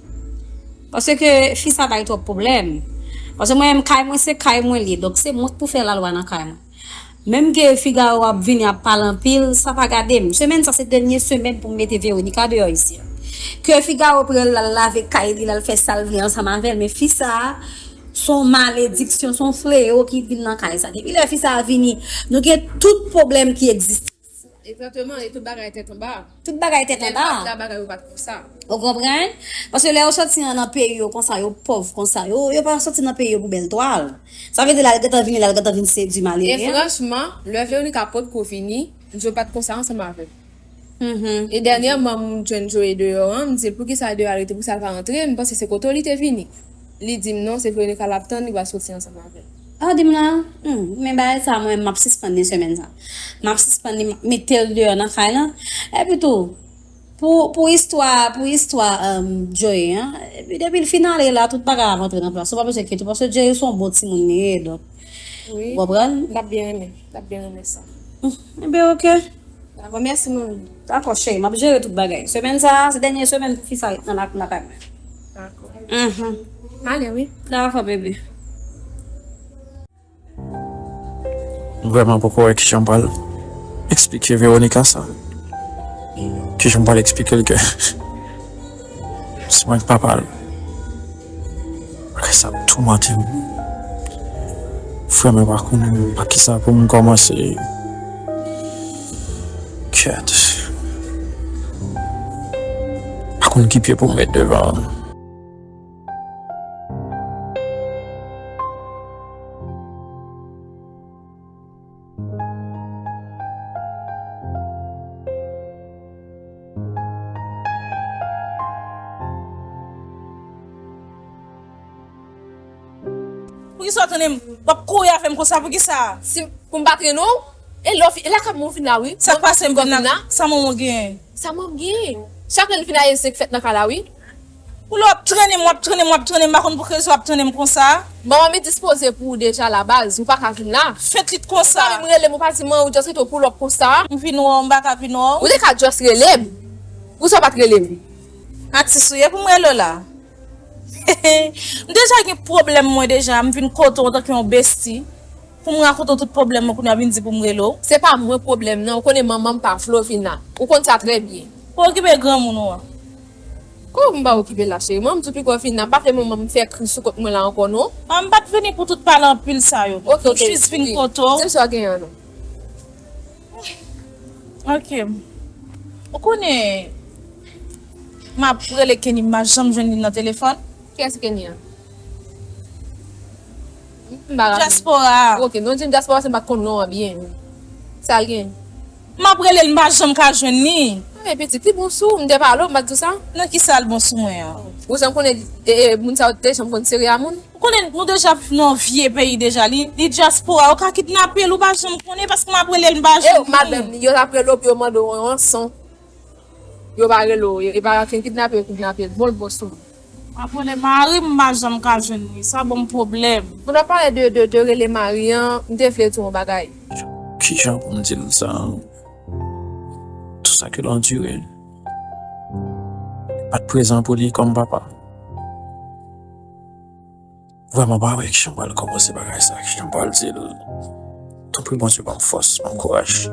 Paske fi sa bay twòp pwoblèm. Paske mwen menm, kay mwen se kay mwen li ye. Donk se mwen k pou fè lalwa nan kay mwen. Menm ke Figaro ap vini ap pale anpil, sa pa gade m. Semèn sa se dènye semèn pou m mete Veronica deyò isi a. Ke Figaro pran l, l al lave kay li, l al fè sa l vle ansanm avè l. Men fi sa a, se yon malediksyon, se yon fleyo ki vin nan kay sa. Depi lè fi sa a vini, nou gen tout pwoblèm ki egziste. Egzakteman, e tout bagay tèt anba. Tout bagay tèt anba. Lè yo pa t la, bagay yo pa t konsa. Ou konprann? Paske lè yo sòti nan, nan peyi yo konsa, yo pòv konsa, yo, yo pa sòti nan peyi yo pou bèl twal. Sa vle di l al gentan vini, l al gentan vin sedui malere. E franchman, lè Veronica potko vini, Joe pa t konsa ansanm avè m. Mhm. E dènyèman, m jwenn Joe deyò an, m di l, "Poukisa l deyò a rete, poukisa l pa rantre?" M panse se kote w li te vini. Li di m, "Non, se Veronica l ap tann, li pral soti ansanm avè l." Ah, di m la, hmm, men bagay sa, mwen, m ap sispann li semèn sa. M ap sispann li, m ap mete l deyò nan kay lan. Epi tou, pou, pou istwa, pou istwa, um, Joey an, epi depi l fin ale la, tout bagay ap antre nan plas. Ou pa bezwen enkyete w, paske Joey se yon bon timoun li ye, donk, wi, ou konprann? L ap byen renmen, l ap byen renmen sa. Hmm, enben, oke. Dakò, mèsi, manmi. Dakò, cheri, m ap jere tout bagay. Semèn sa a, se dènye semèn pou fi sa ret nan la, lakay mwen. Dakò. Mhm. Ale, wi. Dakò, bebe. M vrèman poko wè kijan m pral eksplike Veronica sa. Kijan m pral eksplike l ke se mwen k papa l. Bagay sa ap toumante m. Vrèman pa konn pa kisa pou m kòmanse. Kèt. Pa konn ki pye pou m met devan. Poukisa w trennen m? W ap kouri avè m konsa, poukisa? Si, pou m pa trennen w? E lè w fi-, e lakay mwen w vin la, wi. Sa k pase m vin la? Sa manman w genyen? Sa manman m genyen? Chak lè l vin la, e se k fèt nan kay la, wi. Ou lè w ap trennen m, w ap trennen m, w ap trennen m, m pa konn pou ki rezon w ap trennen m konsa. Manman m dispoze pou ou deja la baz, ou pa ka vin la. Fèt li t konsa. Ou pa menm rele m, ou pa di mwen, ou just rete w pull up konsa. M vin wè w, m pa ka vin wè w. Ou te ka just rele m. Poukisa w pa t rele m? Atis ou ye pou m rele w la? M deja gen pwoblèm mwen deja, m vin kote w antanke yon besti. Pou m rakonte w tout pwoblèm mwen, kounye a vin di pou m rele w. Se pa mwen pwoblèm nan, ou konnen manman m pa vle w vin la. Ou konn sa trè byen. Ou okipe granmoun ou an. Kòman m pa okipe l la, cheri? Manman m di w piko w vin la, m pa vle manman m fè kri sou kont mwen la ankò, non. Ah, m pa t vini pou tout pale anpil sa yo. Ok, ok. M jis vin kote w. Di m sa w genyen an, non. Ok. Ou konnen, m ap rele Kenny, m pa janm jwenn li nan telefòn. Kiyès Kenny an? M pa raple m. Dyaspora. Ok, non, di m dyaspora, se m pa t konn non an byen. Sa l gen? M ap rele l, m pa janm ka jwenn li. Men pitit, li bon sou ou, m te pale w, m pa t di w sa? Nan kisa l bon sou mwen an? Ou janm konnen, e, e, moun sa yo te janm konn sere a moun? Ou konnen nou deja viv nan yon vye peyi deja. Li, li dyaspora, yo ka kidnape l, ou pa janm konnen, paske m ap rele l, m pa jwenn li. E yo k mal menm, yo t ap rele w pou yo mande w yon ranson. Yo pa rele w, e pa kidnape yo kidnape l. Bon, l bon sou ou. M ap rele mari m, m pa janm ka jwenn li. Sa ban m pwoblèm. Pou n ap pale de, de, de rele mari an, m te vle di w yon bagay. Kijan pou m di l sa? Tout sa ke l andire. Pa t prezan pou li kòm papa. Vrèman pa wè kijan m pral kòmanse bagay sa, kijan m pral di l. Tanpri Bondye ban m fòs, ban m kouraj.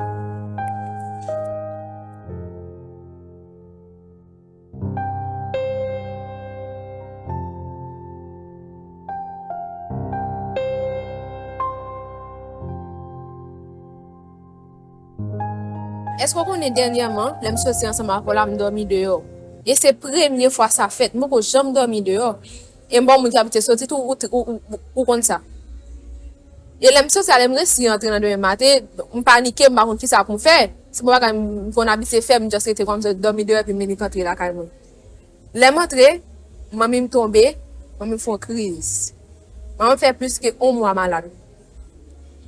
Èske w konnen dènyèman, lè m soti ansanm avè w la, m dòmi deyò? E se premye fwa sa fèt, m poko janm dòmi deyò. E m pa yon moun ki abitye soti tou, ou, ou, ou, ou konn sa. E lè m soti a, lè m resi rantre nan demen maten, m panike, m pa konn kisa pou m fè. Se yon bagay m konn abitye fè, m just rete kòmsi dòmi deyò epi m vini rantre lakay mwen. Lè m antre, manmi m tonbe, manmi m fè yon kriz. Manmi m fè plis ke yon mwa malad.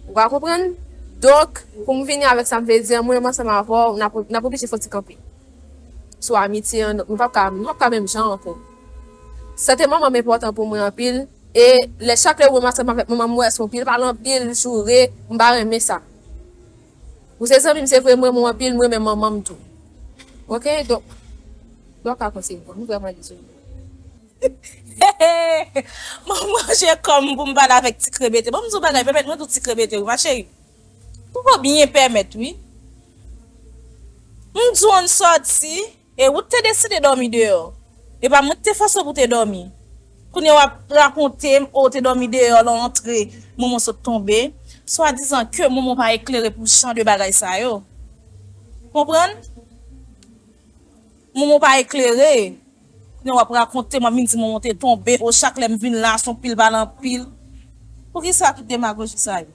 Ou ka konprann? Donk, pou m vini avèk sa m vle di an, mwen menm ansanm avè w, n ap, n ap oblije fè yon ti kanpe. Sou amitye an, nou p ap ka, nou p ap ka menm jan ankò. Sante manman m enpòtan pou mwen anpil, e lè chak lè ou wè m ansanm avèk manman m, m wè se yon pil pale, anpil joure, m pa renmen sa. Ou se zanmi m, se vre, m renmen w anpil, m renmen manman m tou. Oke, donk, donk, pa kontinye, m vrèman dezole. Mwen manje kò m pou m pale avèk ti krebete. Bon, m di w bagay, pèmèt mwen tou ti krebete, wi, ma cheri. Ou poko byen pèmèt, wi. M di w ann sòti, e ou te deside dòmi deyò. E pa mwen ki te fòse w pou te dòmi. Kounye a w ap rakonte m, o, w te dòmi deyò, lè w antre, manman w sot tonbe. Swadizan ke manman w pa eklere pou jan de bagay sa yo. Konprann? Manman w pa eklere. Kounye a w ap rakonte m, w ap vin di manman w te tonbe. O, chak lè m vin la, se yon pil pale anpil. Poukisa tout demagoji sa yo?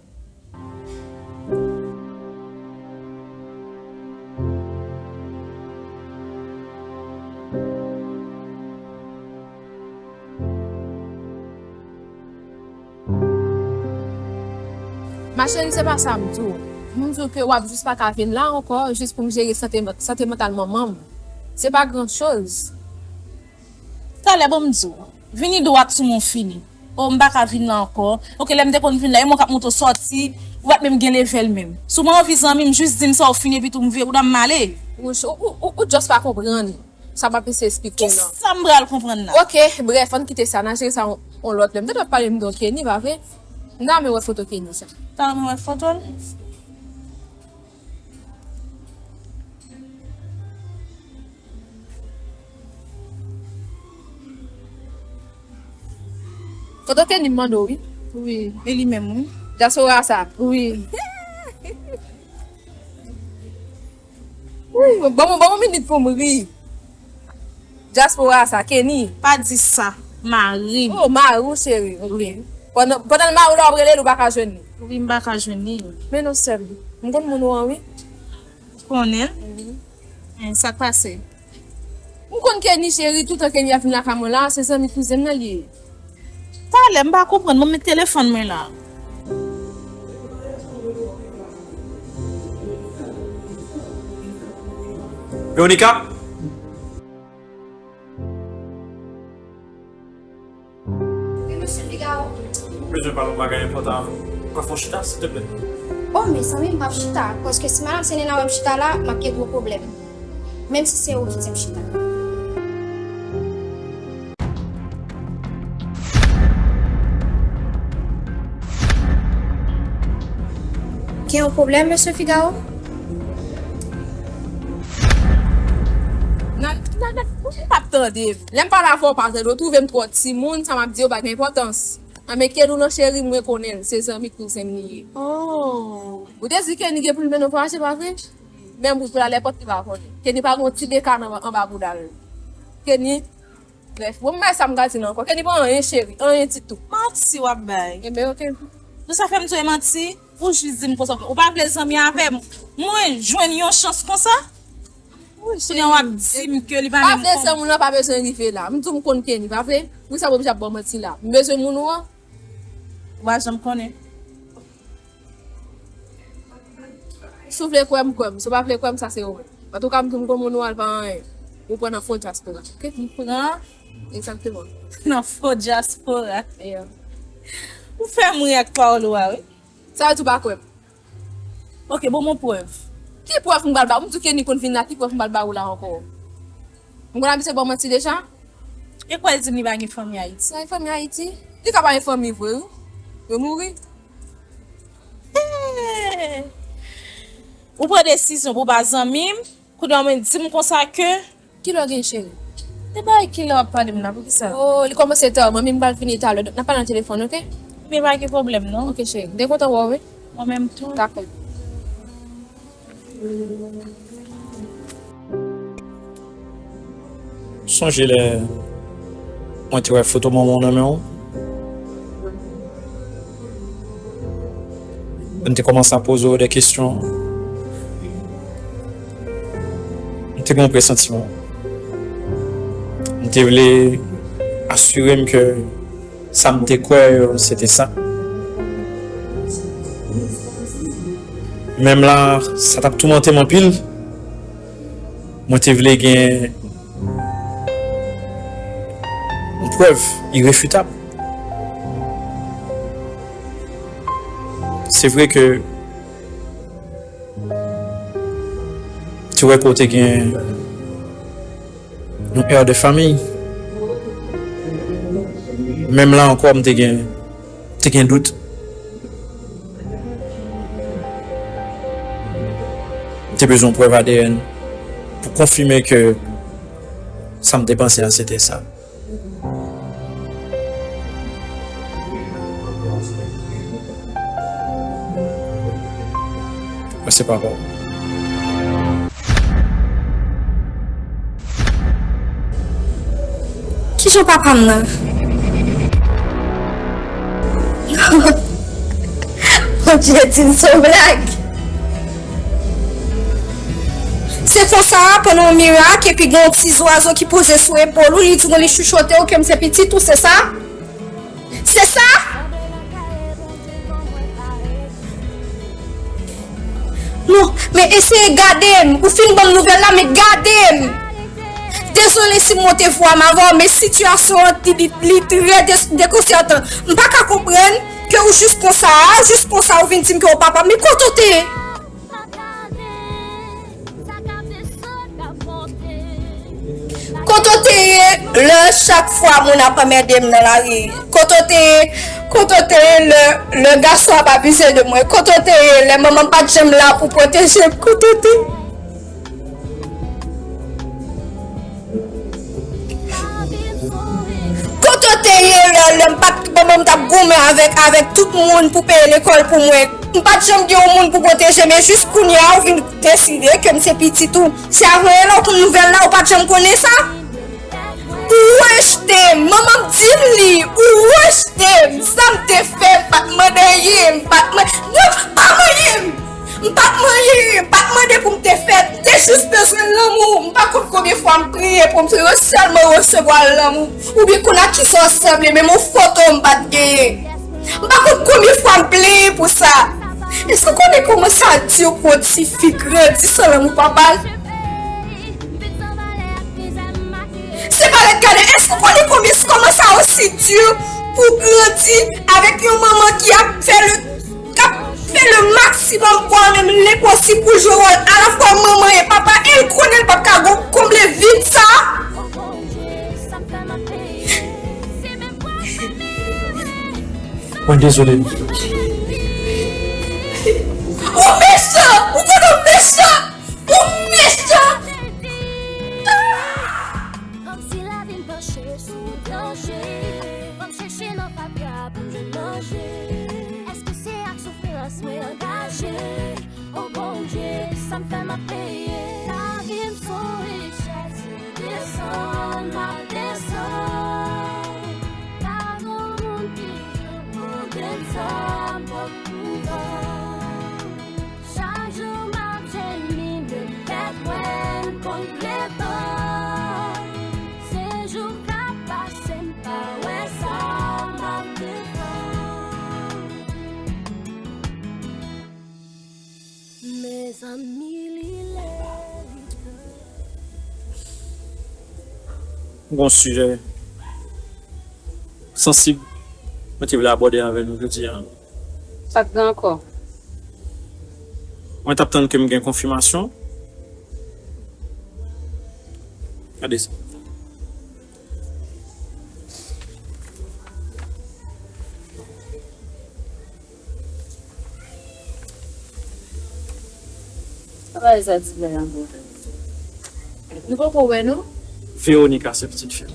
Ma cheri, se pa sa m di w. M di w ke w ap jis pa ka vin la ankò, jis pou m jere sante, sante mantal manman m. Se pa gran choz. Talè, bon, m di w. Vini dwat sou mwen, fini. O, m pa ka vin la ankò. Oke, lè m te konn vin la, e mwen k ap monte w sòti, ou pa t menm gen level menm. Si w pa anvi zanmi m, jis di m sa w fini, epi tou m vire, ou dan m ale. Ou, ou, ou, ou just pa konprann. Sa m ap eseye esplike w lan. Kisa m pral konprann la? Oke, brèf, ann kite sa, n a jere sa yon, yon lòt lè. M te dwe pale m de Kenny, pa vre? M ta renmen wè foto Kenny sa. Ta renmen wè foto l? Foto Kenny m mande w, wi. Wi, e li menm, wi. Dyaspora sa. Wi. Wi, ban m, ban m yon minit pou m ri. Dyaspora sa, Kenny. Pa di sa, mari m. Oh, mari w, cheri. Ok. Wi. Pandan, pandan l mari w la, w ap rele l, ou pa ka jwenn li. Wi, m pa ka jwenn li. Men non, sè m. M konn moun ou an, wi. Ou konnen l? Wi. Eh, sa k pase? M konn Kenny, cheri, toutan Kenny ap vin lakay mwen la, se zanmi kouzen m nan li ye. Talè, m pa konprann, mwen met telefòn mwen la. Veronica? Wi, mesye Figaro. M bezwen pale yon bagay enpòtan avè w. Ou ka fè yon chita, silteplè? O, mezanmi, m p ap chita, paske si madanm Selena wè m chita la, m ap gen gwo pwoblèm. Menm si se ou ki di m chita. Gen yon pwoblèm, mesye Figaro? Nan, nan, nan, ou p ap tande m. Lè m pale avè w, pa tande, ou twouve m twò timoun, sa m ap di yo pa gen enpòtans. An, men Kenny w nan cheri, mwen konnen l, se zanmi kouzen m li ye. Oh. Ou te di Kenny gen pou l mennen w vwayaje, pa vre? Men bout pou l ale, pòt li pa konnen. Kenny pa gen yon ti beka nan, anba bouda l. Kenny, brèf, bon, m bay sa m ka di l ankò. Kenny pa anyen, cheri, anyen ditou. Manti w ap bay. Enben, oke. Nou sa fè m di w e manti? Ou jis di m konsa, ou pa vle zanmi avè m. Mwen jwenn yon chans konsa? Wi, cheri. Kounye a w ap di m ke li pa menm vle zanmi w lan, pa bezwen rive la. M di w m konn Kenny, pa vre? Poukisa m oblije ap ba w manti la? M bezwen moun ou an. Ou pa janm konnen. Si w vle kwè m, kwè m. Si w pa vle kwè m, sa se ou menm. Antouka, m di w m konn moun ou an, l pa anyen. Ou pran nan fo dyaspora. Oke? M pran? Egzakteman. Nan fo dyaspora. Yeah. Ou fè m ri ak pawòl ou a, wi. Sa vle di w pa kwè m? Oke, bon, bon prèv. Ki prèv m pral ba w? M di w Kenny konn vin la, ki prèv m pral ba w la ankò? M konn abitye ba w manti deja? E kwè l di m li pa gen fanmi Ayiti? Li pa gen fanmi Ayiti? Li ka pa gen fanmi vre, wi. Yo mouri. Hey! Ou pran desizyon pou w pa zanmi m, kounye a w vin di m konsa ke Kilè w gen, cheri? E bay kilè w ap pale m la, poukisa? Oh, li kòmanse ta, manmi m pral vini talè, donk n ap pale nan telefòn, oke? Ebyen, pa gen pwoblèm, non. Oke, cheri. M te kontan wè w, wi. Mwen menm tou. Dakò. Sonje lè mwen te wè foto manman w nan men w? M te kòmanse ap poze w de kesyon. M te gen yon presantiman. M te vle asire m ke sa m te kwè yo, se te sa. Menm la, sa t ap toumante m anpil. Mwen te vle gen yon prèv irefitab. Se vre ke m te wè ke w te gen yon air de famille. Menm la ankò, m te gen, te gen dout. M te bezwen yon prèv A D N pou konfime ke sa m te panse a, se te sa. Mwen se papa w. Kijan papa m nan? Bondye di m se yon blag. Se konsa, pandan yon mirak, epi gen yon ti zwazo ki poze sou epòl ou, li di w, li chichote w ke m se pitit ou, se sa? Se sa? Non, men eseye gade m. Ou fin ban m nouvèl la, men gade m. Dezole si m monte vwa m avè w, men sitiyasyon an, li, li, li trè de-, dekonsètan. M pa ka konprann ke ou jis konsa, jis konsa ou vin di m ke w papa m. Men kote w te ye? Kote w te ye lè chak fwa moun ap anmède m nan lari? Kote w te ye, kote w te ye lè, lè gason ap abize de mwen? Kote w te ye lè manman m pa t janm la pou pwoteje m? Kote w te ye? Kote w te ye lè, lè m pa t, manman m t ap goumen avèk, avèk tout moun pou peye lekòl pou mwen? M pa t janm gen yon moun pou pwoteje m, e jis kounye a, ou vin deside ke m se pitit ou. Se avanyè la ou konn nouvèl la, ou pa t janm konnen sa? Ou rejte m, manman m di m li, ou rejte m. Sa m te fè, m pa t mande anyen, m pa t man-, non, pa manyen m. M pa t manyen, m pa t mande pou m te fèt. M te jis bezwen lanmou. M pa konn konbyen fwa m priye pou m te sèlman resevwa lanmou. Oubyen konn a kisa w sanble, menm yon foto m pa t genyen. M pa konn konbyen fwa m plenyen pou sa. Èske w konnen kòman sa di pou yon tifi grandi san lanmou papa l? Se pa rèt gade. Èske w konnen konbyen, kòman sa osi di pou grandi avèk yon manman ki ap fè le, k ap fè le maksimòm pou al menm lenposib pou jwe wòl alafwa manman e papa, e l konnen l p ap ka gon-, konble vid sa? Mwen dezole. Ou mechan! Ou konnen w mechan! Ou mechan! Kòmsi lavi m panche sou danje. Fò m chèche nan fatra pou m jwenn manje. Èske se ak soufrans mwen angaje? O Bondye, sa m fè m ap peye. Lavi m se yon richès, desann m ap desann. Pa gon moun ki jwenn pou grenn sa m pòt pou vann. Chak jou m ap jemi, men m pèt wè m konn klepan. Se jou k ap pase, m pa wè sa m ap defann. Mezanmi, li lè, li tan. Gon sijè sansib mwen te vle abòde avè nou jodi a. Sa k gen ankò? Mwen t ap tann ke m gen konfimasyon. Gade sa. Sa pa sa ti bagay ankò. Nou poko wè, non? Veronica, se pitit fi m.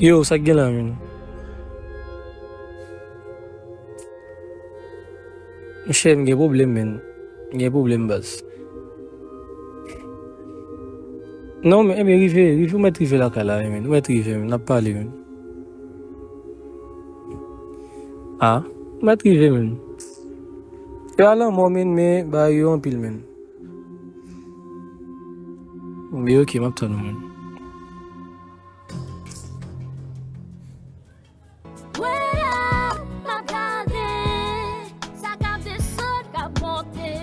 Yo, sa k gen la, menn? Monchè, m gen pwoblèm, menn. M gen pwoblèm, baz. Non, men, enben, rive, rive, ou mèt rive lakay la, wi, menn. Ou mèt rive, menn. N ap pale, menn. A, ou mèt rive, menn. Se pa lanmò, menn, men bagay yo anpil, menn. Men oke, m ap tann ou, menn. Wè la, m ap gade sa k ap desann, k ap monte.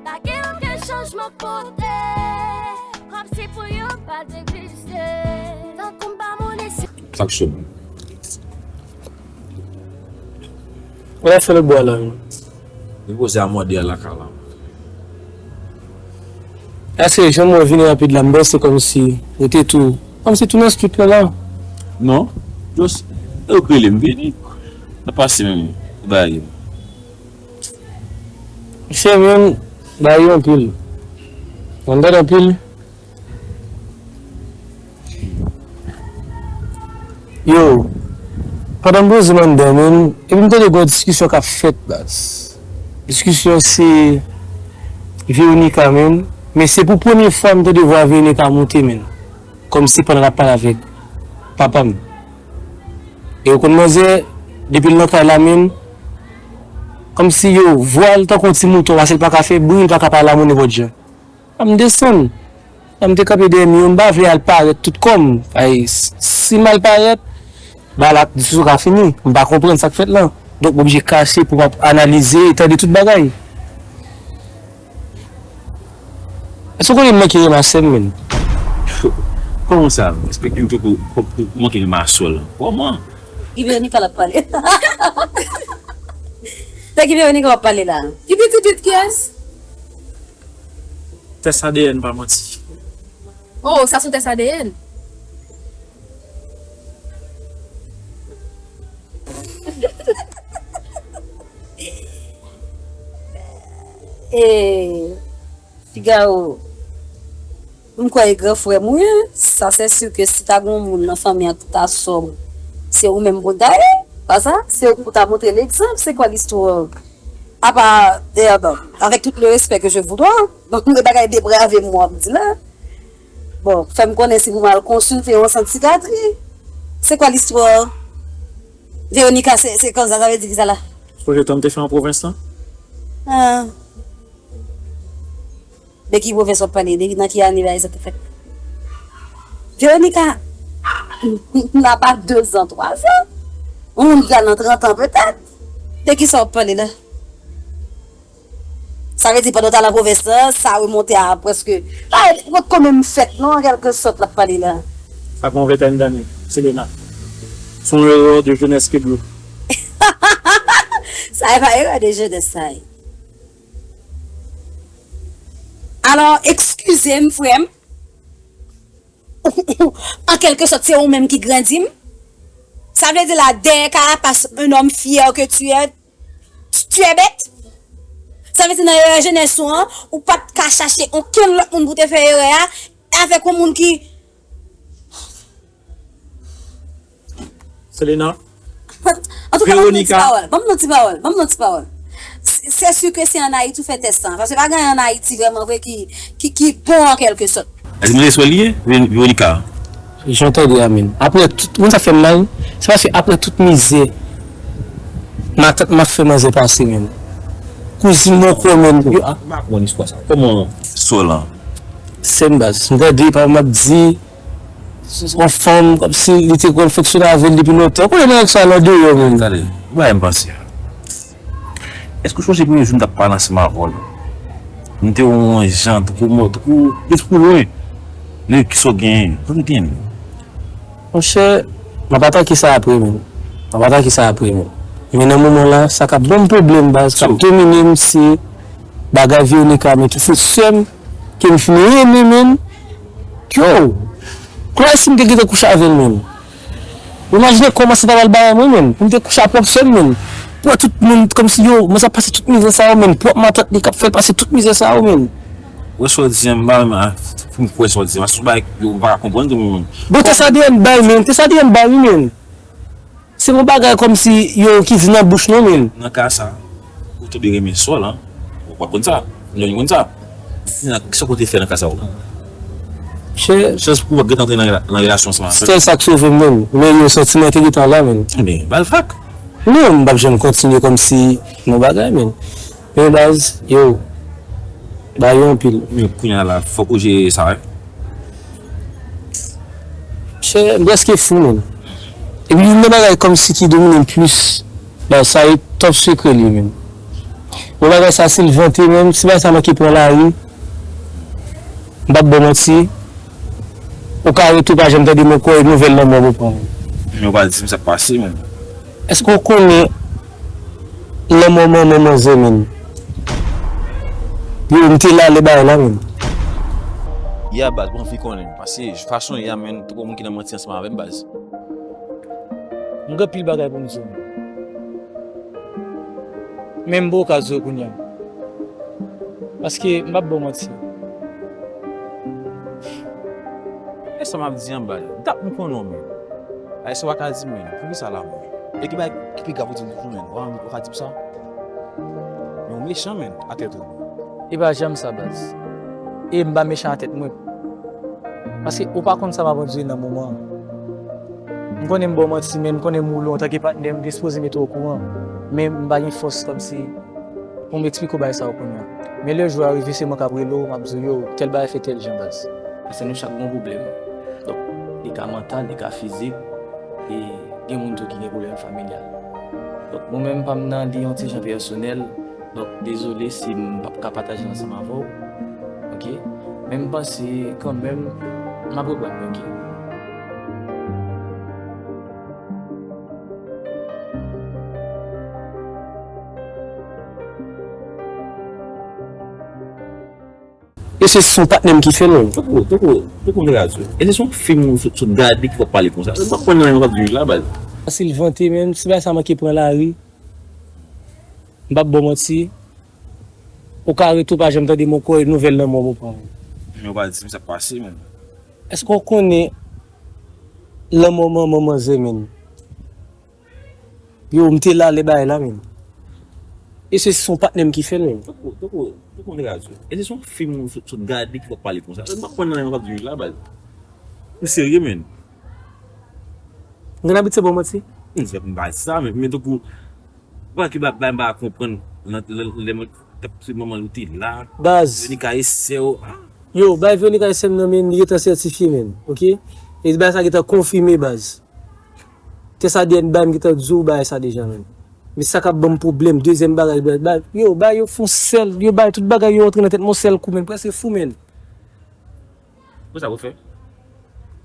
Pa gen okenn chanjman k pote, kòmsi pou yo pa t egziste. Tankou m pa moun isi. Sa k cho. Wè fè lòt bò la menm. Li poze a mòde a lakay la. Èske jan mwen vini rapid la, m panse kòmsi ou te tou, kòmsi tou nan street la la? Non. Just, yo k rele m vini. Nan pase menm, bagay. Mesye menm, bagay yo anpil. Andan anpil. Yo, pandan m poze m anndan menm, epi m tande gwo diskisyon k ap fèt, baz. Diskisyon se Veronica menm, men se pou premye fwa m tande vwa Veronica monte menm. Kòmsi pandan l ap pale avèk papa m. E ou konn manzè, depi l nan kay la menm, kòmsi yo, vwa l tankou yon ti mouton, paske l pa ka fè bri, l pa ka pale a moun nenpòt jan. M desann. Lè m te kanpe dèyè mi yo, m pa vle al parèt tout kò m. Ay, s- si m al parèt, bagay la, diskisyon ka fini. M pa konprann sa k fèt la. Donk, m oblije kache pou m ap analize e tande tout bagay. Èske w konnen m manke renmen sè m menm? Kòman sa? Eksplike m tou kou, kou, kou manke renmen sè w la. Kòman? Ki Veronica l ap pale? De ki Veronica w ap pale la? Ki pitit kiyès? Tès A D N pa manti. Oh, sa se yon tès A D N. E, Figaro, m kwè e gran frè m wi. Sa se si ke si ta gen yon moun nan fanmi an ki ta sòm, se ou menm pou l ta ye. Pa sa? Se ou pou ta montre l egzanp. Se kwa listwa? Apa, e, bon, avec tout le respect que je vous dois, bon, mwen pa ka deprave m w ap di la. Bon, fè m konnen si pou m al konsilte yon sant sikatri. Se kwa listwa? Veronica, se, se konsa, sa vle di ki sa la? Sonje tan m te fè an pwovens lan? Ah. De ki pwovens w ap pale? De nan ki ane bagay sa te fèt? Veronica, n a pa dezan, twazan. Yon moun ki al nan trant an petèt. De ki sa w ap pale la? Sa vle di pandan w t al nan pwovens lan, sa remonte a prèske, pa, li potko menm fèt non, an kèlke sòt, l ap pale la. Sa gen yon ventèn dane, Selena. Se yon erè de jenès ke dlo. Sa e pa erè de jenès, sa e. Alò, eskize m, frè m. An kèlke sòt, se ou menm ki grandi m. Sa vle di la, derrière carapace, un homme fier que tu es, tu es bête. Sa vle di nan erè jenès ou an, ou pa t ka chache okenn lòt moun pou te fè erè a, avèk yon moun ki Selena. Antouka, ban m yon ti pawòl. Ban m yon ti pawòl. Ban m yon ti pawòl. Se, se si ke se an Ayiti ou fè tès sa. Paske pa gen anyen an Ayiti vrèman vre ki, ki, ki bon an kèlke sòt. Èske nou reswè li ye, Veronica? Jan w tande a menm. Apre tout, moun sa fè m mal, se paske apre tout mizè, matant m ap fè manzè pase menm. Kouzin mwen kò menm. Yo, a, m pa konn istwa sa. Kòman? Solan. Sè m baz. M tande papa m ap di, yon fanm, kòmsi li te konn fonksyone avè l depi lontan. Ou konnen nèg sa nan deyò menm. Gade, ou bay m panse a. Èske w sonje premye jou m t ap pale ansanm avè w la? M te wè w yon jan, tankou mò, tankou lespri w lwen. Men kisa w genyen? Sa w genyen? Monchè, m ap atake sa apre menm. M ap atake sa apre menm. Men nan moman la, sa k ap ban m pwoblèm baz, k ap domine m, se bagay Veronica, men ki se sè m, ke m fin renmen menm. Yo! Kounye a si m te gentan kouche avè l menm. Imajine kòman se ta pral bagay mwen menm, pou m te kouche a pwòp sè m menm. Pou wè tout moun kòmsi yo, mwen sa pase tout mizè sa yo menm, pwòp matant li k ap fè l pase tout mizè sa yo menm. Wè sa w di a, m pa menm, a, pou m kwè sa w di a, paske se yon bagay yo pa ka konprann tou moun. Bon, tès A D N bay menm, tès A D N bay wi menm. Se yon bagay kòmsi yo ki di nan bouch nou menm. Nan ka sa, ou tonbe renmen sòl, an. Ou pa konn sa. Moun yo konn sa. Di nan, kisa w te fè nan ka sa ou? Chè. Chans pou w gentan antre nan rela-, nan relasyon sa. Sèl sa k sove m menm. Men yo santiman te gentan la menm. Ebyen, ba l fak. Non, m p ap janm kontinye kòmsi yon bagay menm. Men baz, yo, ba yo anpil. Men kounye a la, fòk ou jere sa, wi. Chè, m prèske fou menm. Epi youn nan bagay kòmsi ki domine m plis, bagay sa e top sekrè li menm. Bon, bagay sa si l vante menm, si bagay sa manke pran lari, m p ap ba w manti, ou ka rete ou pa janm tande m ankò, e nouvèl lanmò m ou pran menm. Men ou pa di m sa k pase menm. Èske w konnen lanmò manman manzè menm? Yo, m te la lè bagay la menm. Ya baz, mwen anvi konnen, paske fason ya menm, tankou moun ki nan manti ansanm avè m baz. M gen anpil bagay pou m di w. Men m poko ka di w kounye a. Paske m p ap ba w manti. E sa m ap di an baz. M t ap m konnen w menm. Ay sa w pa ka di m menm. Poukisa la menm? E ki bagay ki pi grav ou di m toujou menm? Ou ka di m sa? Men w mechan menm, a tèt ou. E pa janm sa baz. E m pa mechan a tèt mwen. Paske ou pa konn sa m ap andire nan moman an. M konnen m ba w manti, men m konnen m woule w antanke patnè, m te sipoze mete w okouran. Men m pa gen fòs kòmsi pou m eksplike w bagay sa yo kounye a. Men lè jou a rive, se mwen k ap rele w, m ap di w, yo, tèl bagay fè tèl jan baz. Paske nou chak gen yon pwoblèm. Donk, li ka mantal, li ka fizik, e gen moun tou ki gen pwoblèm familyal. Donk, mwen menm pa m nan li yon ti jan pèsonèl, donk, dezole si m p ap ka pataje l ansanm avè w. Oke? Men m panse kanmenm, m ap reprann li, oke? E se, se yon patnè m ki fè l menm. Tankou, tankou, tankou m te ka di w. E se, se yon fim ou sot, sot gade ki fè w pale konsa. M pa konprann anyen w ap di la, baz. Si l vante menm, si bagay sa manke pran lari, m p ap ba w manti, ou ka rete ou pa janm tande m ankò, e nouvèl lanmò m ou pran menm. Men ou pa di m sa k pase menm. Èske w konnen lanmò manman manzè menm? Yo, m te la lè bagay la menm. E se, se yon patnè m ki fè l menm. Tankou, tankou, tankou m te ka di w. E se, se yon fim ou sot, sot gade ki fè w pale konsa. M pa konprann anyen w ap di la, baz. M serye, menn. M gen abitye ba w manti? M di, m pa di sa, men, men tankou, bagay ki ba, ba, m pa konprann, nan, lè, lè mwen t ap swiv manman l, ou te la. Baz. Veronica e sè w. Ah. Yo, bay Veronica e sè m nan, men, li gentan sètifye, menn, oke? E bagay sa gentan konfime, baz. Tès A D N bay m gentan di w bagay sa deja, menn. Men sa k ap ban m pwoblèm, dezyèm bagay, bay, bay, yo, bay yo fè yon sèl, yo bay tout bagay yo antre nan tèt mwen yon sèl kou, menn, prèske fou, menn. Pou sa pou fè?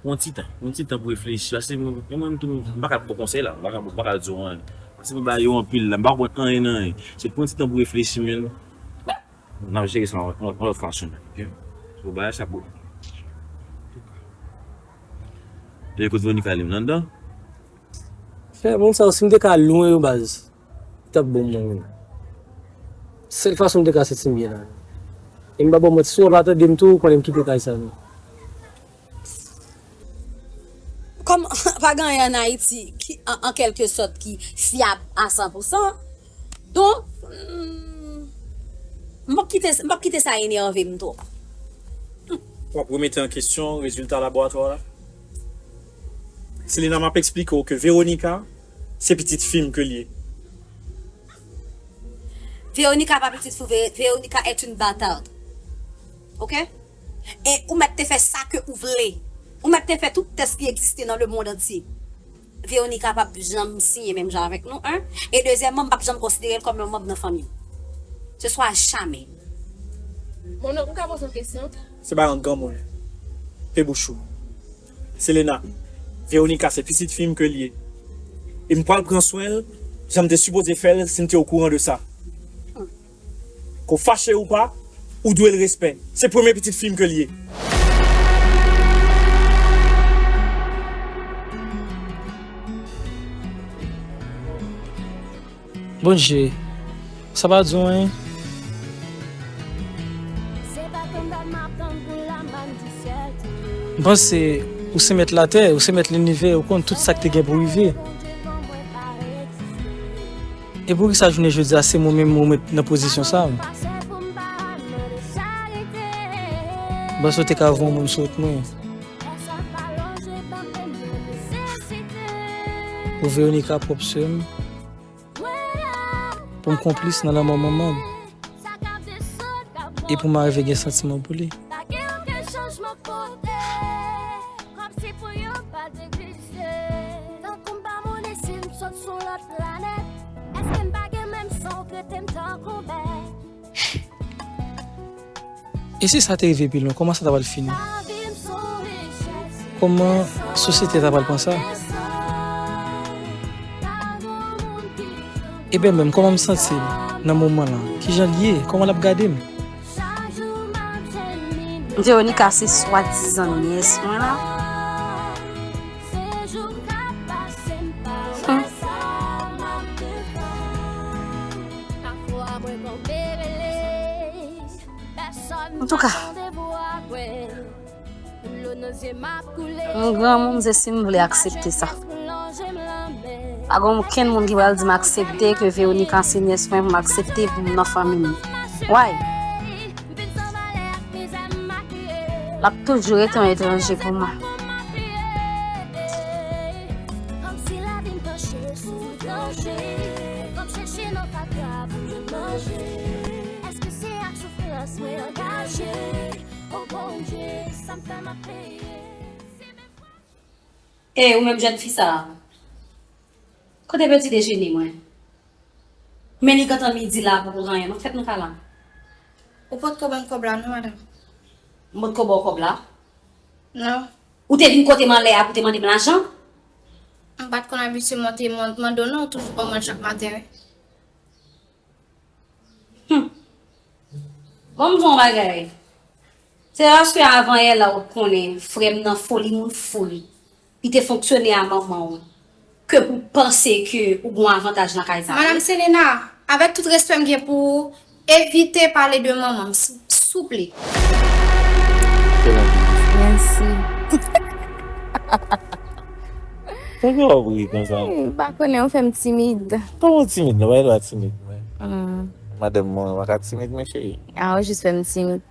Pran ti tan, pran ti tan pou reflechi, paske mwen, mwen menm tou, m pa ka ba w konsèy la, m pa ka, m pa ka di w anyen. Paske mwen ba yo anpil la, m pa konprann anyen nan anyen. Se pran ti tan pou reflechi, menn. N ap jere sa yon, yon, yon lòt fason, oke? So, bagay sa pou. Lè kote Veronica li menm nan anndan? Frè, moun sa yo, si m te ka lwen yo, baz, li t ap bon pou mwen, menn. Sèl fason m te ka santi m byen la. E m pa ba w manti, si w pa tande m tou, ou konnen m kite kay sa, menn. Kòm pa gen anyen ann Ayiti ki, an, an kèlke sòt, ki fyab a san pou san, donk, mm, m p ap kite, m p ap kite sa enève m twòp. W ap remete an kesyon rezilta laboratwa la? Selena, m ap eksplike w ke Veronica, se pitit fi m ke l ye. Veronica pa pitit fi w, Ve-, Veronica est une bâtarde. Oke? E ou mèt te fè sa ke ou vle. Ou mèt te fè tout tès ki egziste nan lemonn antye. Veronica p ap janm siyen menm jan avèk nou, en. E dezyèmman, m p ap janm konsidere l kòm yon manm nan fanmi m. Ce sera jamais. Mon oncle, m ka poze yon kesyon? Se pa yon granmoun. Pe bouch ou. Selena, Veronica se pitit fi m ke l ye. E m pral pran swen l, jan m te sipoze fè l si m te okouran de sa. Ke w fache ou pa, ou dwe l respè. Se premye pitit fi m ke l ye. Bondye, sa pa di w anyen? M panse ou se mèt latè, ou se mèt linivè, ou konn tout sa k te gen pou rive. E poukisa jounen jodi a se mwen menm ou met nan pozisyon sa a? M panse w te ka voye yon moun sot mwen. Pou Veronica, pwòp sè m. Pou m konplis nan lanmò manman m. E pou m arive gen santiman pou li. Pa gen okenn chanjman kote, kòmsi pou yo pa t egziste. Tankou m pa Sou lòt planèt, èske m pa gen menm san w trete m tankou bèt? E si sa te rive pi lwen, kòman sa ta pral fini? Kòman sosyete a ta pral pran sa? Ebyen menm, kòman m santi m nan moman lan? Kijan l ye? Kòman l ap gade m? Veronica se swadizan nyès mwen la. Hmm. Antouka, m granmoun, se si m vle aksepte sa. Pa gen okenn moun ki pral di m aksepte ke Veronica se nyès mwen, pou m aksepte pou m nan fanmi m. Why? L ap toujou rete yon etranje pou mwen. E ou menm jèn fi sa a, kote peti dejene mwen? Men li gentan midi la, poko gen anyen. Nan fèt nou ka la. Ou potko ban m kòb la non, madanm. M potko ba w kòb la? Non. Ou te vin kote m anlè a pou te mande m lajan? M pa t konn abitye monte mande w non, ou toujou ban mwen l chak maten wi. Hmm. Bon, m di w yon bagay. Se paske avan yè la ou konnen frè m nan foli moun fou li. Li te fonksyone a manman w. Ke pou panse ke ou gon avantaj nan kay sa. Madam Selena, avèk tout respè m gen pou ou, evite pale de manman m, sou- souple. Mèsi. Poukisa w ap ri konsa? Hmm, m pa konnen, ou fè m timid. Kòman w timid? Non, pa gen dwa timid, mwen. Hmm. Madanm mwen, ou pa ka timid, mwen, cheri. A, ou jis fè m timid.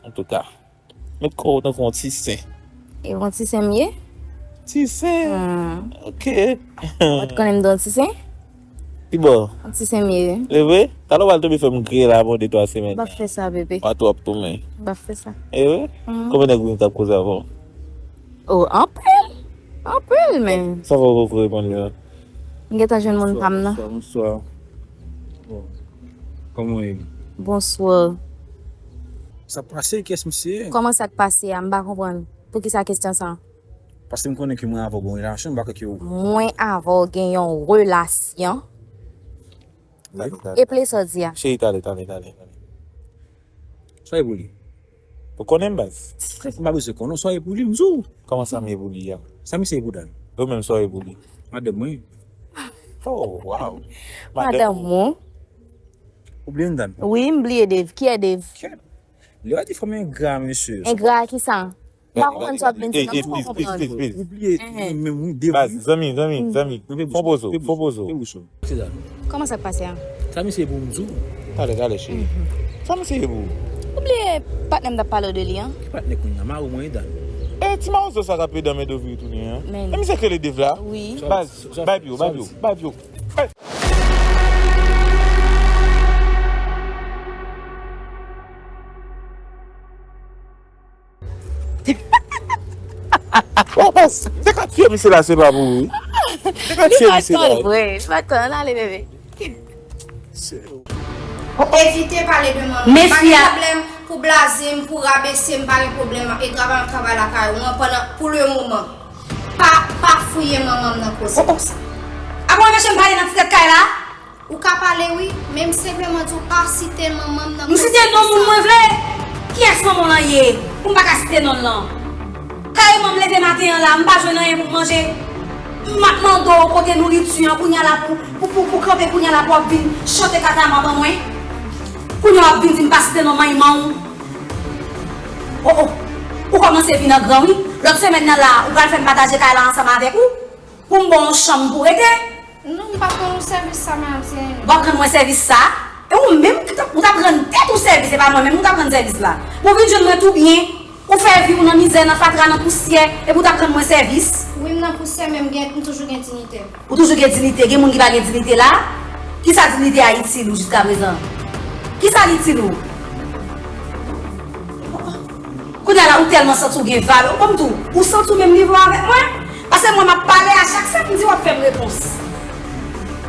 Antouka, met kò w tankou yon ti sen. E yon ti sen m ye? Ti sen? Hmm. Ok. Ou pa t konnen m te yon ti sen? Kibò? Yon ti sen m ye wi. E vre? Talè w pral tonbe fè m kriye la pou de twa semèn. M p ap fè sa, bebe. W a twòp pou mwen. M p ap fè sa. E vre? Hmm. Konbyen nèg ou gen k ap koze avè w? Oh, anpil. Anpil, men. Sa fè w poko reponn yo? M gentan jwenn moun pa m nan. Bonswa, bonswa, bonswa. Bon, kòman w ye? Bonswa. Sa k pase, kiyès misye ye? Kòman sa k pase a? M pa konprann. Poukisa kesyon sa? Paske m konnen ke mwen avè w gen yon relasyon, m pa kwè ke w... Mwen avè w gen yon relasyon? Tale, tale. E ple sa w di a? Cheri, tale, tale, tale, tale. Sa w ye pou li? Ou konnen m, baz? Frè, m pa bezwen konnen w sa w ye pou li, m di w. Kòman sa m ye pou li a? Sa misye ye pou Dan? Ou menm sa w ye pou li? Madanm mwen. Oh, wow. Madanm ou? Ou bliye m, Dan? Wi, m bliye Dave. Kiyès Dave? Kiyès? Lè w di fanm engra, mesye. Engra a kisa? M pa konprann sa w ap vin di non, m pa konprann. Ou bliye, menm wi, Dave. Baz, zanmi, zanmi, zanmi. Fon poze w, fon poze w. Kòman sa k pase a? Sa misye ye pou m di w. Tale, tale, cheri. Sa misye ye pou ou? Ou bliye patnè m t ap pale w de li an? Ki patnè kounye a? Mari w mwen, Dan. E ti mawozo sa k ap ede anmède w vire tounen an? Men. E misye k rele Dave la? Wi. Baz, bay pye w, bay pye w, bay pye w. Bay. Oh, baz, m te ka tiye misye la, se pa pou ou. M te ka tiye misye la. Li pa t konn vre, li pa t konn, ale, bebe. Evite pale de manman. Men pa gen pwoblèm pou blaze m, pou rabese m, pa gen pwoblèm. E travay, m ap travay lakay ou an pandan, pou le moman. Pa, pa fouye manman m nan koze konsa. Apa w anpeche m pale nan ti tèt kay la? Ou ka pale wi, men m senpleman di w pa site manman m nan. M site non moun mwen vle. Kiyès manman w lan ye? Pou m pa ka site non l lan. Kareman m leve maten an la, m pa jwenn anyen pou m manje. M ap mande w kote nouriti an, kounye a la pou, pou, pou, pou kanpe kounye a la pou w ap vin chante kata m ap ban mwen. Kounye a w ap vin di m pa site non manman w. Oh, oh. Ou kòmanse vin an gran wi. Lòt semèn nan la, ou pral fè m pataje kay la ansanm avèk ou. Pou m ba w yon chanm pou w rete. Non, m p ap rann ou sèvis sa, madanm Selena. W ap rann mwen sèvis sa? E ou menm ki t ap, ou t ap rann tèt ou sèvis, e pa mwen menm ou t ap rann sèvis la. Pou w vin jwenn mwen tou byen, ou fè vi w nan mizè, nan fatra, nan pousyè, epi w t ap rann mwen sèvis? Wi, m nan pousyè, men m gen, m toujou gen diyite. Ou toujou gen diyite, gen moun ki pa gen diyite la? Kisa diyite a itil ou jiskaprezan? Kisa l itil ou? Kounye a la, ou tèlman santi w gen valè, ou konn tou, ou santi w menm nivo avèk mwen? Paske mwen, m ap pale a chak sa m di, w ap fè m repons.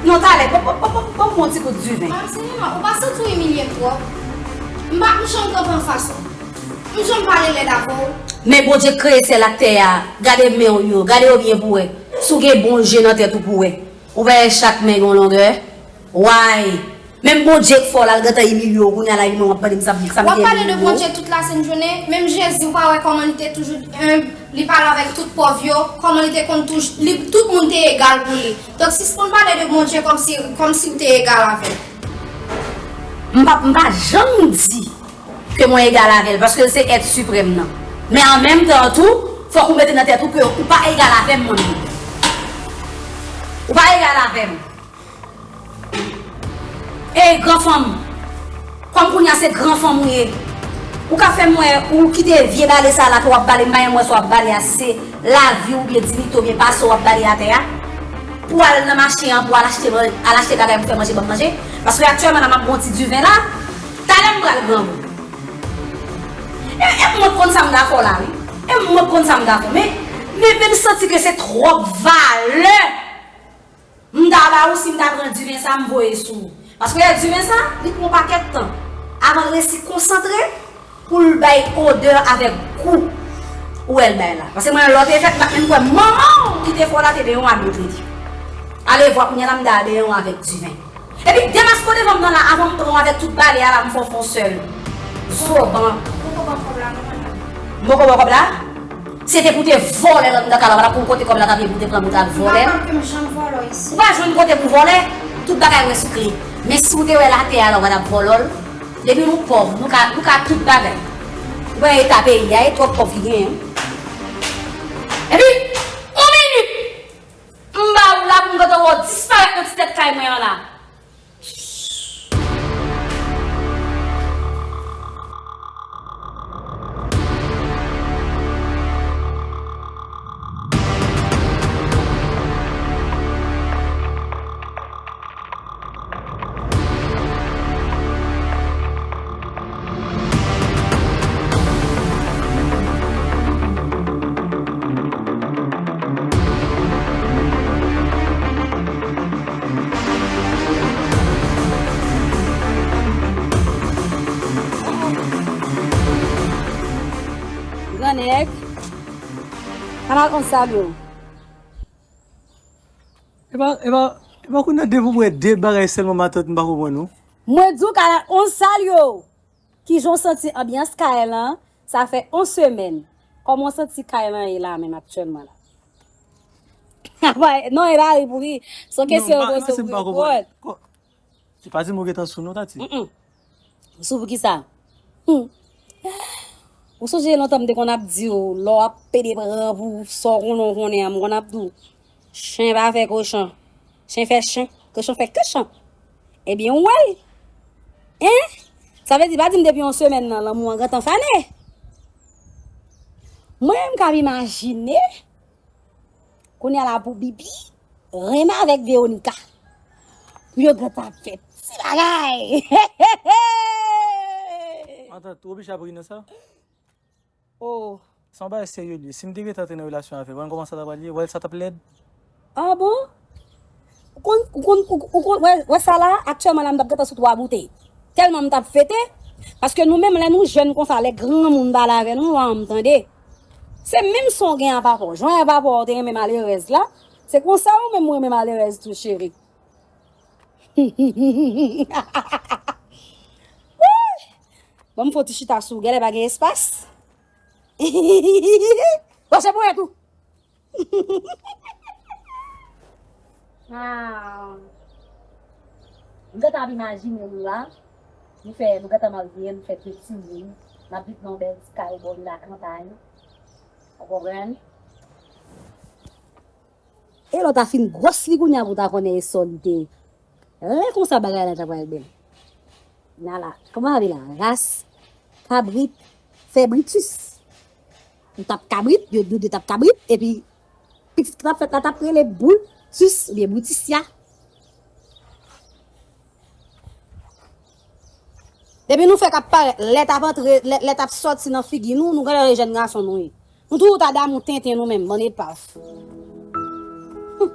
Non, talè, ban m yon ti kout diven. Manm Sinima, ou pa santi w imilye m twòp? M pa, m janm kanpe anfas ou. M janm pale lèd avè w. Men Bondye k kreye syèl ak tè a, gade men w yo, gade yo byen pou wè. Si w gen bon je nan tèt ou pou wè. Ou pa wè chak men gen yon longè? Way! Menm Bondye k fè w la, l gentan imilye w, kounye a la, imilye w, w ap mande m sa, sa m gen imilye w. W ap pale de Bondye tout lasent jounen, menm Jezi, ou pa wè kòman li te toujou enb, li pale avèk tout pòv yo, kòman li te konn touj-, li, tout moun te egal pou li. Donk, sispann pale de Bondye kòmsi, kòmsi w te egal avè l. M pa, m pa janm di ke mwen egal avè l, paske l se èt siprèm nan. Men an menm tan tou, fòk ou mete nan tèt ou ke ou pa egal avè m, mwen menm. Ou pa egal avè m. Ey, gran fanm. Kòm kounye a se gran fanm ou ye, ou ka fè m wè ou kite vye bale sa la ke w ap bale, m pa janm wè sa w ap bale a, si se lavi w oubyen diyite w oubyen pase w ap bale atè a, pou w al nan mache an, pou w al achte man-, al achte bagay pou fè manje, ban m manje. Paske aktyèlman la, m ap bwè yon ti diven la, talè m pral grangou. E, e mwen k konn sa m ta fè w la, wi. E mwen k konn sa m ta fè w. Men, men, men m santi ke se twòp valè m ta ba ou si m ta pran diven sa m voye sou ou. Paske diven sa, li pran yon pakèt tan avan l resi konsantre pou l bay odè avèk gou ou wè l bay la. Paske mwen, lè w te fèt, m pa t menm kwè manman w ki te fè w la te benyen w a dlo trete. Ale vwa kounye a la m ta benyen w avèk diven. Epi demaske w devan m nan la, avan m pran w avèk tout bale a la, m fè w fè yon sèl. Zoban. M poko ba w kòb la non, madanm. M poko ba w kòb la? Se te pou te vòlè lòt mouda kala, w pa t ap konn kote kòb la t ap ye pou te pran pou t al vòlè. M pa kwè ke m janm vòlè w isi. Ou pa jwenn kote pou vòlè, tout bagay resouple. Men si w te wè latè a la, w pa t ap vòlè l. Depi nou pòv, nou ka, nou ka tout bagay. Ou wè eta peyi a, e twòp pòv ki genyen. Epi, yon minit, m ba ou la pou m gentan wè w disparèt nan ti tèt kay mwen an la. Gran nèg, kanal onz salye w. Epa, epa, epa kounye a depi w wè de bagay sèlman matant m pa konprann ou. Mwen di w kanal onz salye w. Kijan w santi anbyans kay lan? Sa fè yon semèn. Kòman w santi kay lan ye la menm aktyèlman la? Non, e pa ri pou ri. Se yon kesyon reponn. Se pa di m ou gentan sou non, Tati. Mm-mm. Sou poukisa? Hmm. Ou sonje lontan m te konn ap di w, lè w ap pede pran pou sa w konnen w konnen an, m konn ap di w, chen pa fè kochon. Chen fè chen, kochon fè kochon. Ebyen, ou wè l. Hein? Sa vle di, pa di m depi yon semèn nan, lanmou an gentan fane. Mwen, m ka imajine, kounye a la pou Bibi, renmen avèk Veronica. Pou yo gentan ap fè ti bagay. Matant, ou oblije ap ri nan sa? Oh. Se yon bagay serye li ye. Si m te gentan antre nan relasyon avè l, ou konn kòman sa ta pral ye? Ou wè sa t ap lèd? Ah bon? Ou konn, ou konn, ou, ou konn, wè, wè sa la, aktyèlman la, m t ap gentan sou twa boutèy. Tèlman m t ap fete, paske nou menm, lè nou jèn konsa, lè granmoun pale avè nou, nou pa janm tande. Se menm son gen a papa w. Jan a papa w te renmen malerèz la, se konsa ou menm ou renmen malerèz tou, cheri. Woy! Ban m fè yon ti chita sou ou, genlè pa gen espas. Wè, se mwen tou. Ah. M gentan ap imajine nou la. Nou fè, nou gentan marye, nou fè de timoun. N ap viv nan yon bèl ti kay bò de lakanpay. Ou konprann? E lè w ta fin gwòs li kounye a pou w ta konnen e sò li te ye. Lè konsa bagay la ta pral bèl. Nala, kòman rele la? Ras, kabrit, fè britis. Ou t ap kabrit, yo, nou de t ap kabrit, epi pitit ki t ap fèt la t ap rele Brutus oubyen Brutisya. Depi nou fè k ap parèt, lè t ap antre, lè, lè t ap sòti nan figi nou, nou genlè jèn gason nou ye. Nou toujou ta damou tenten nou menm, bann epav. Hum.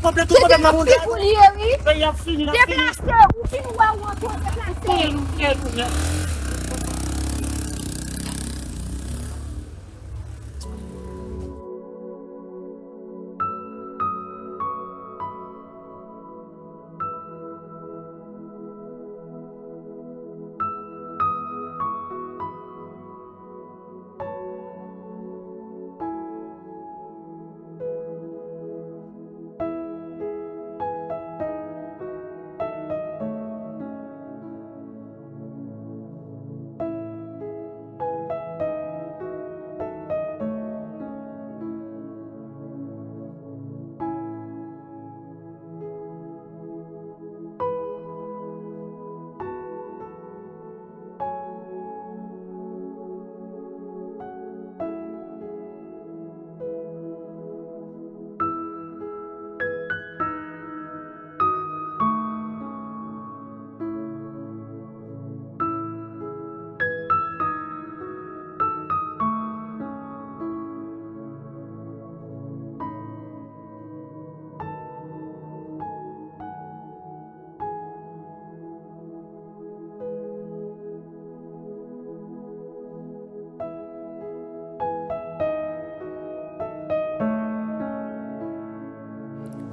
pwoblèm, tout pwoblèm nan monn nan. Deplase pou li ye, wi. Peyi ap fini, l ap fini. Deplase, ou fin wè ou antre, deplase. Fini, nou fini, nou fini.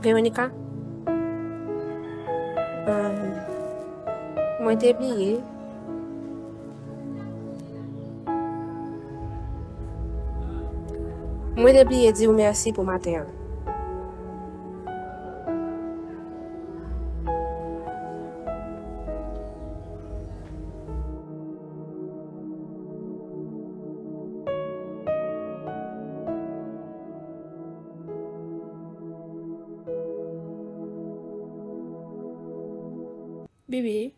Veronica, um, mwen te bliye. Mwen te bliye di w mèsi pou maten an. Bibi.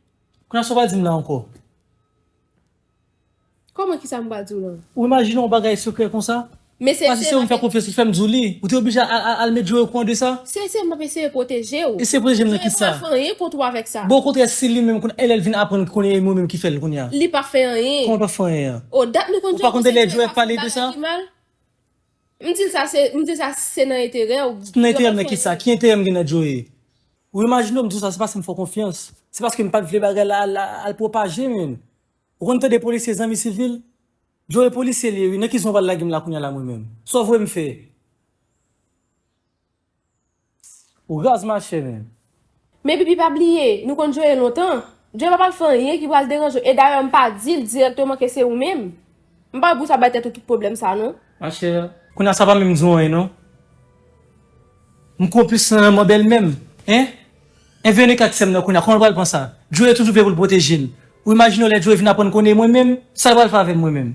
Kounye a sa w pral di m la ankò? Kòman, kisa m pral di w la? Ou imajine yon bagay sekrè konsa? Men se, pase se se ou m fè konfyans ki fè m di w li. Ou te oblije al, al, al met Joe okouran de sa? Se, se m ap eseye pwoteje w. Eseye pwoteje m nan kisa? Joe pa fè anyen kont ou avèk sa. Bon, okontrè, si li menm konn, lè l vin aprann konnen e mwen menm ki fè l kounye a. Li pa fè anyen. Kòman l pa fè anyen an? O, dat nou konn Joe, ou pa konn de lè Joe ap pale de sa? M di l sa, se, m di l sa, se nan enterè w. Nan enterè m nan kisa? Ki enterè m gen nan Joe? Ou imajine w m di w sa, se paske m fè w konfyans. Se paske m pa t vle bagay la al, al pwopaje, menn. Ou konn tande polisye zanmi sivil? Joe polisye li ye, wi. Nan ki zon w pral lage m la kounye a la, mwen menm? Sa w vle m fè? Ou raz, machè, menn. Men Bibi, pa bliye, nou konn Joe lontan. Joe pa pral fè anyen ki pral deranje w. E dayè, m pa di l dirèkteman ke se ou menm. M pa pou sa bay tèt ou tout pwoblèm sa, non. Machè, kounye a sa pa menm di w anyen, non. M konplis nan lanmò bèlmè m, en? Enveni kat sè m nan kounye a, kòman l pral pran sa? Joe toujou vle pou l pwoteje l. Ou imajine w lè Joe vin aprann konnen mwen menm, sa l pral fè avè m mwen menm?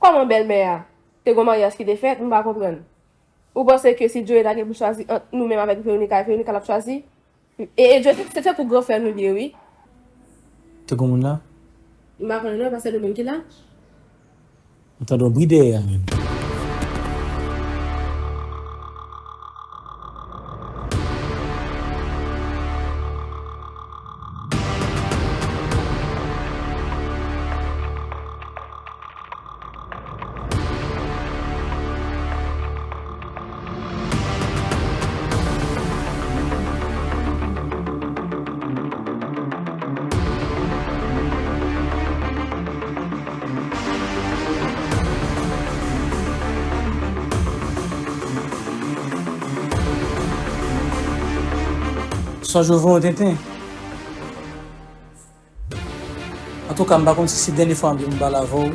Kòman bèlmè a? Te gon maryaj ki te fèt, m pa konprann. Ou panse ke si Joe ta gen pou chwazi ant nou menm avèk Veronica, e Veronica l ap chwazi? E, e Joe, se, se pou gran frè nou li ye, wi. Te gon moun la? M pa konnen non, e pa Sè Domeng ki la? M tande yon bri dèyè a menm. Sonje w voye yon tenten. Antouka, m pa konn si se dènye fwa m vin pale avè w,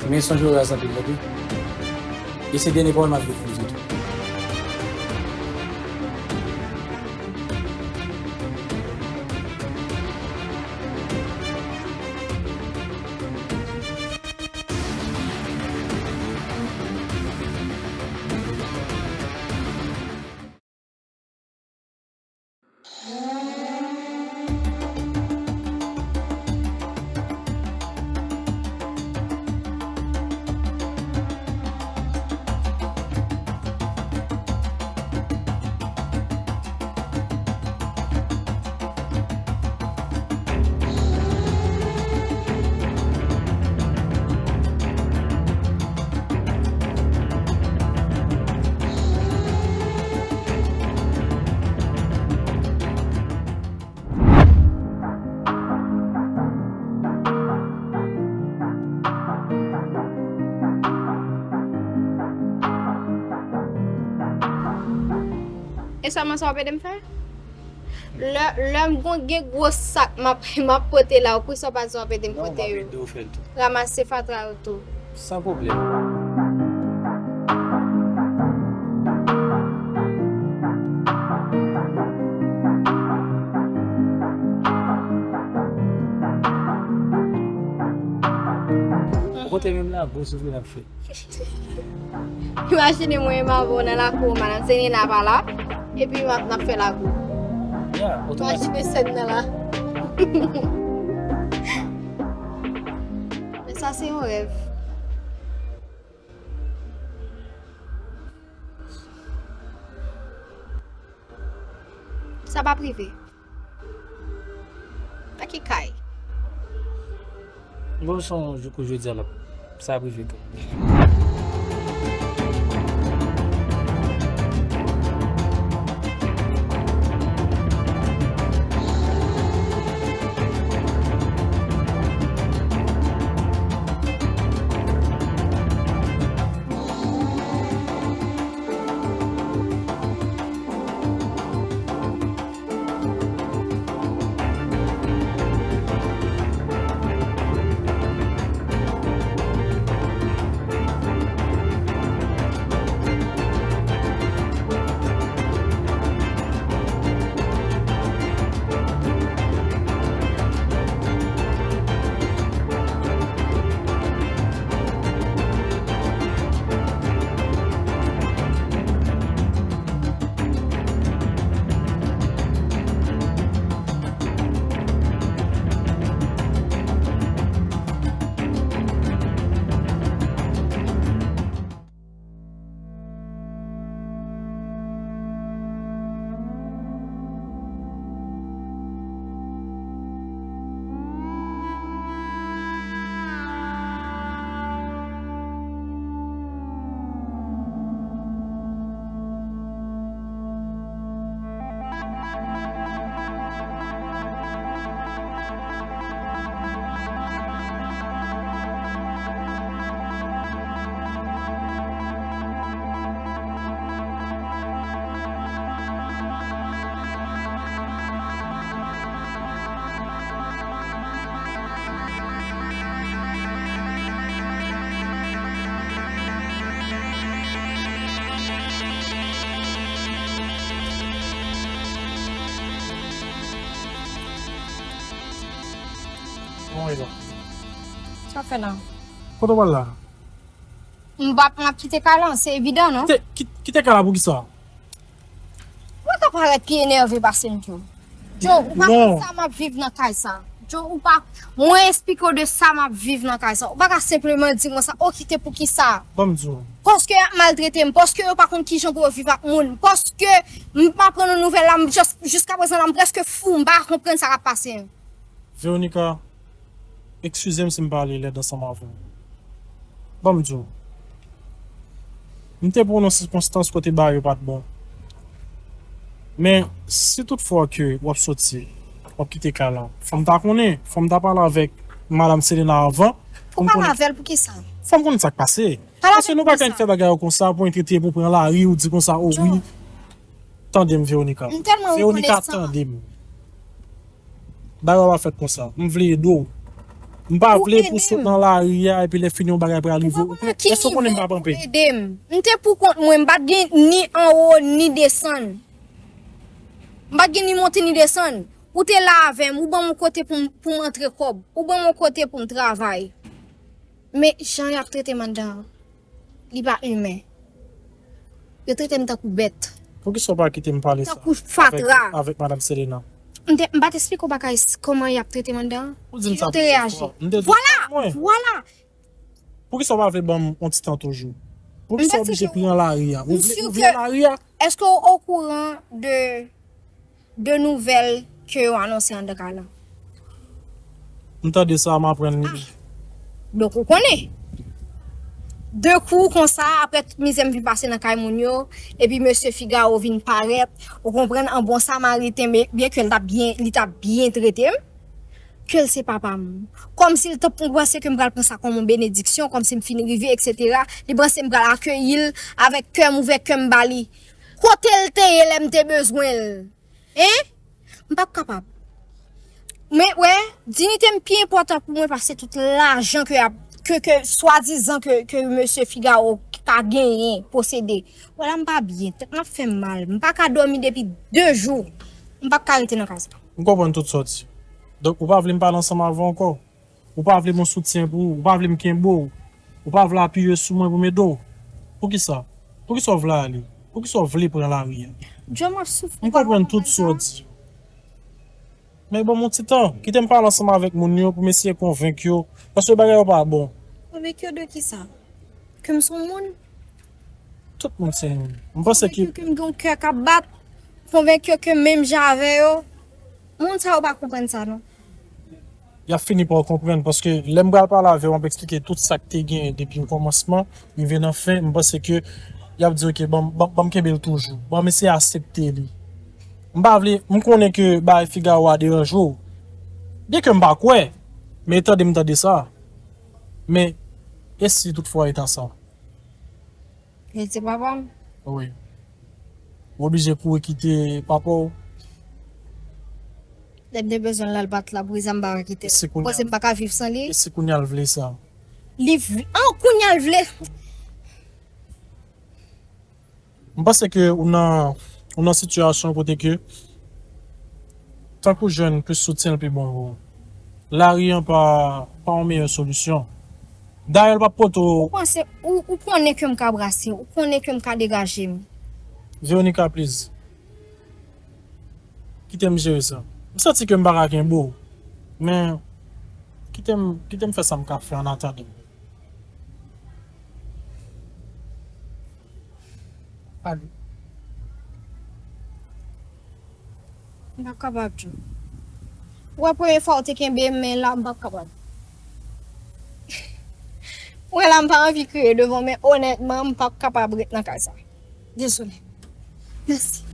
men sonje w raz anpil, tande. E se dènye pawòl m ap di w tou. E sèlman sa w ap ede m fè? Lè, lè m gon gen gwo sak m ap, m ap pote la, ou pou sa w pa di w ap ede m pote yo. Non, m ap ede w fè l tou. Ranmase fatra yo tou. San pwoblèm. Ou kote menm la, gwo soufri n ap fè. Imajine mwen menm avè w nan lakou, madanm Zenina pa la, epi n ap, n ap fè lakou. Ya, otomatik. Imajine sèn nan la. Men sa se yon rèv. Sa p ap rive. Nan ki kay? Bon, se yon jou kou jodi a l ap, sa ap rive kanmenm. Kòman w ye la? Sa w ap fè la? Kote w pral la? m p ap, m ap kite kay la, se evidan, non? Kite, kite, kite kay la pou kisa? Ou pa ka parèt pi enève pase m, Joe. Joe, ou pa konn sa m ap viv nan kay sa. Joe, ou pa, mwen eksplike w de sa m ap viv nan kay sa. Ou pa ka senpleman di mwen sa, o kite pou kisa? Ban m di w. Paske y ap maltrete m, paske yo pa konn kijan pou yo viv ak moun, paske m pa pran nan nouvèl la, m jis, jiska prezan la, m prèske fou, m pa konprann sa k ap pase. Veronica, eskize m si m pale lèd ansanm avè w. Ban m di w. M te pran w nan sikonstans kote bagay yo pa t bon. Men, si toutfwa ke w ap soti, w ap kite kay la, fò m ta konnen, fò m ta pale avèk Madam Selena avan. Pou pale avè l pou kisa? Fò m konnen sa k pase. Paske nou pa ka fè bagay yo konsa pou entrete, pou pran lari, ou di konsa, o wi. Tande m, Veronica. Veronica, tande m. Bagay yo pa fèt konsa. M vle ede w. M pa vle pou sot nan lari a, epi lè fini yon bagay pral rive w. Èske w konnen m pa panpe? Ede m. M te pou kont mwen, m pa t gen ni anwo, ni desann. M pa t gen ni monte, ni desann. Ou te la avè m, ou ban m yon kote pou m, pou m antre kòb. Ou ban m yon kote pou m travay. Men jan y ap trete m anndan an, li pa imen. Yo trete m tankou bèt. Poukisa w pa kite m pale sa avèk, avèk Madam Selena? M te, m pa t eksplike w bagay s-, kòman y ap trete m anndan an? Ou di m sa plizyè fwa. M te di w sa mwen. Vwala! Vwala! Poukisa w pa vle ban m yon ti tan toujou? Poukisa w oblije pran lari a? Ou vle, ou vle lari a? Èske w okouran de de nouvèl ke yo anonse anndan kay la? M tande sa, m aprann li. Ah, donk ou konnen. De kou konsa, apre tout mizè m vin pase nan kay moun yo, epi mesye Figaro vin parèt, ou konprann, an bon samariten, men byen ke l t ap byen, li t ap byen trete m, ke l se papa m. Kòmsi l t ap, m panse ke m pral pran sa kòm yon benediksyon, kòmsi m fin rive, etsetera. Li panse m pral akeyi l avèk kè m ouvè, kè m ba li. Kote l te ye lè m te bezwen l? Hein? M p ap kapab. Men, wè, diyite m pi enpòtan pou mwen pase tout lajan ke y ap, ke, ke swadizan ke, ke mesye Figaro ka genyen, posede. Wè la, m pa byen, tèt mwen ap fè m mal. M pa ka dòmi depi de jou. M p ap ka rete nan kay sa. M konprann tout sa w di. Donk, ou pa vle m pale ansanm avè w ankò? Ou pa vle m yon soutyen pou ou, ou pa vle m kenbe w, ou pa vle apiye sou mwen pou m ede w. Poukisa? Poukisa w vle ale? Poukisa w vle pran lari a? Djo, m ap soufri. M konprann tout sa w di. Men ban m yon ti tan, kite m pale ansanm avèk moun yo pou m eseye konvenk yo, paske bagay yo pa bon. Konvenk yo de kisa? Ke m se yon moun? Tout moun se moun. M panse ke... Konvenk yo ke m gen yon kè k ap bat, konvenk yo ke m menm jan avè yo. Moun sa yo pa konprann sa, non. Y ap fini pa w konprann, paske lè m pral pale avè w, m ap eksplike tout sa k te genyen depi okòmansman, rive nan fen, m panse ke y ap di, "Ok, ban m, ban m, ban m kenbe l toujou. Ban m eseye aksepte li." M pa vle, m konnen ke bagay Figaro a deranje w. Byen ke m pa kwè, men tande m tande sa. Men, e si toutfwa e ta sa? Li se papa m. Wi. Ou oblije kouri kite papa w. Lè m te bezwen l la, l pa t la, poukisa m pa ka kite l? Ou panse m pa ka viv san li? E si kounye a l vle sa? Li vle, an, kounye a l vle. M panse ke ou nan, ou nan sitiyasyon kote ke, tankou jèn, plis soutyen l pi bon pou ou. Lari an pa, pa yon meyè solisyon. Dayè, l p ap pote w. Ou panse, ou, ou konnen ke m ka brase, ou konnen ke m ka degaje m. Veronica, please. Kite m jere sa. M santi ke m pa ka kenbe w. Men, kite m, kite m fè sa m ka fè an atandan. Pale. M p ap kapab, Djo. Ou wè premye fwa ou te kenbe m, men la, m p ap kapab. Ou wè la, m pa anvi kriye devan w, men onètman, m p ap kapab ret nan kay sa. Dezole. Mèsi.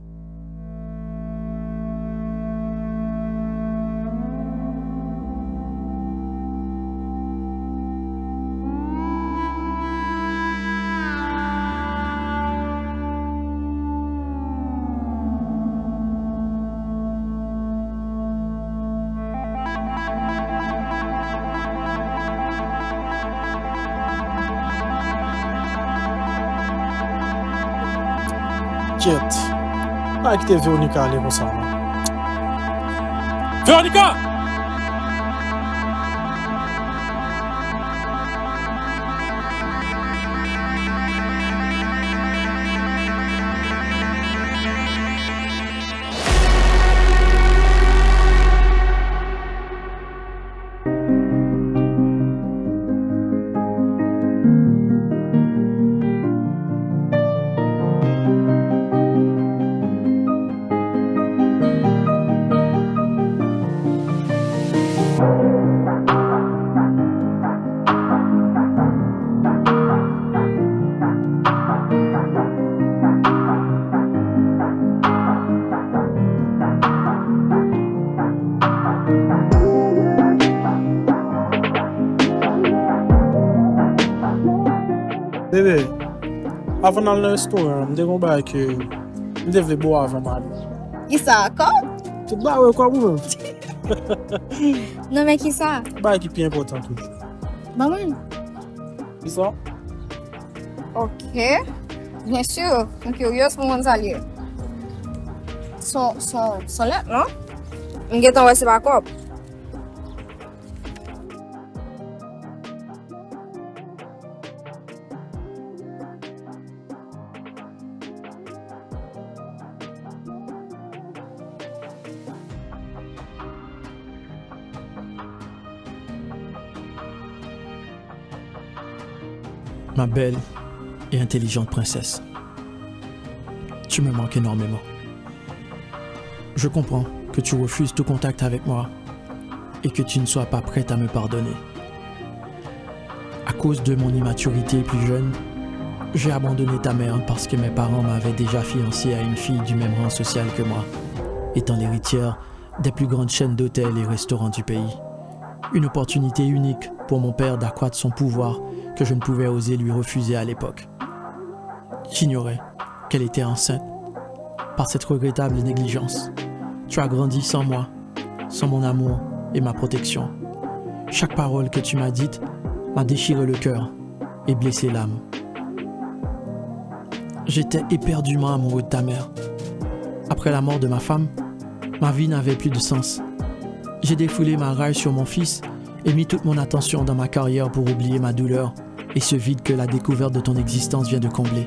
Kyèt. Pa kite Veronica ale konsa, non. Veronica! Bebe, avan n al nan restoran an, m te gen yon bagay ke m te vle ba w avan m ale. Kisa? Kòb? Tout bagay, kòb ou menm? Non, men kisa? Bagay ki pi enpòtan toujou. Ban mwen. Kisa? Ok. Byen si, m kiryez pou mwen sa l ye. Son, son, son lèt, non? M gentan wè se pa kòb. Ma belle et intelligente princesse, tu me manques énormément. Je comprends que tu refuses tout contact avec moi et que tu ne sois pas prête à me pardonner. À cause de mon immaturité plus jeune, j'ai abandonné ta mère parce que mes parents m'avaient déjà fiancé à une fille du même rang social que moi, étant l'héritière des plus grandes chaînes d'hôtels et restaurants du pays. Une opportunité unique pour mon père d'accroître son pouvoir que je ne pouvais oser lui refuser à l'époque. J'ignorais qu'elle était enceinte. Par cette regrettable négligence, tu as grandi sans moi, sans mon amour et ma protection. Chaque parole que tu m'as dite m'a déchiré le cœur et blessé l'âme. J'étais éperdument amoureux de ta mère. Après la mort de ma femme, ma vie n'avait plus de sens. J'ai défoulé ma rage sur mon fils et mis toute mon attention dans ma carrière pour oublier ma douleur et ce vide que la découverte de ton existence vient de combler.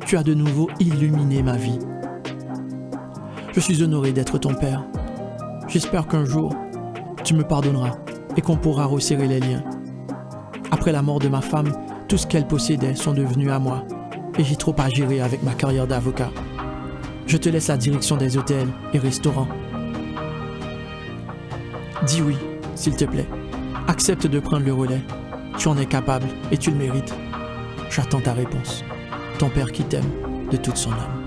Tu as de nouveau illuminé ma vie. Je suis honoré d'être ton père. J'espère qu'un jour, tu me pardonneras et qu'on pourra resserrer les liens. Après la mort de ma femme, tout ce qu'elle possédait sont devenus à moi et j'ai trop à gérer avec ma carrière d'avocat. Je te laisse la direction des hôtels et restaurants. Dis oui, s'il te plaît. Accepte de prendre le relais. Tu en es capable et tu le mérites. J'attends ta réponse. Ton père qui t'aime de toute son âme.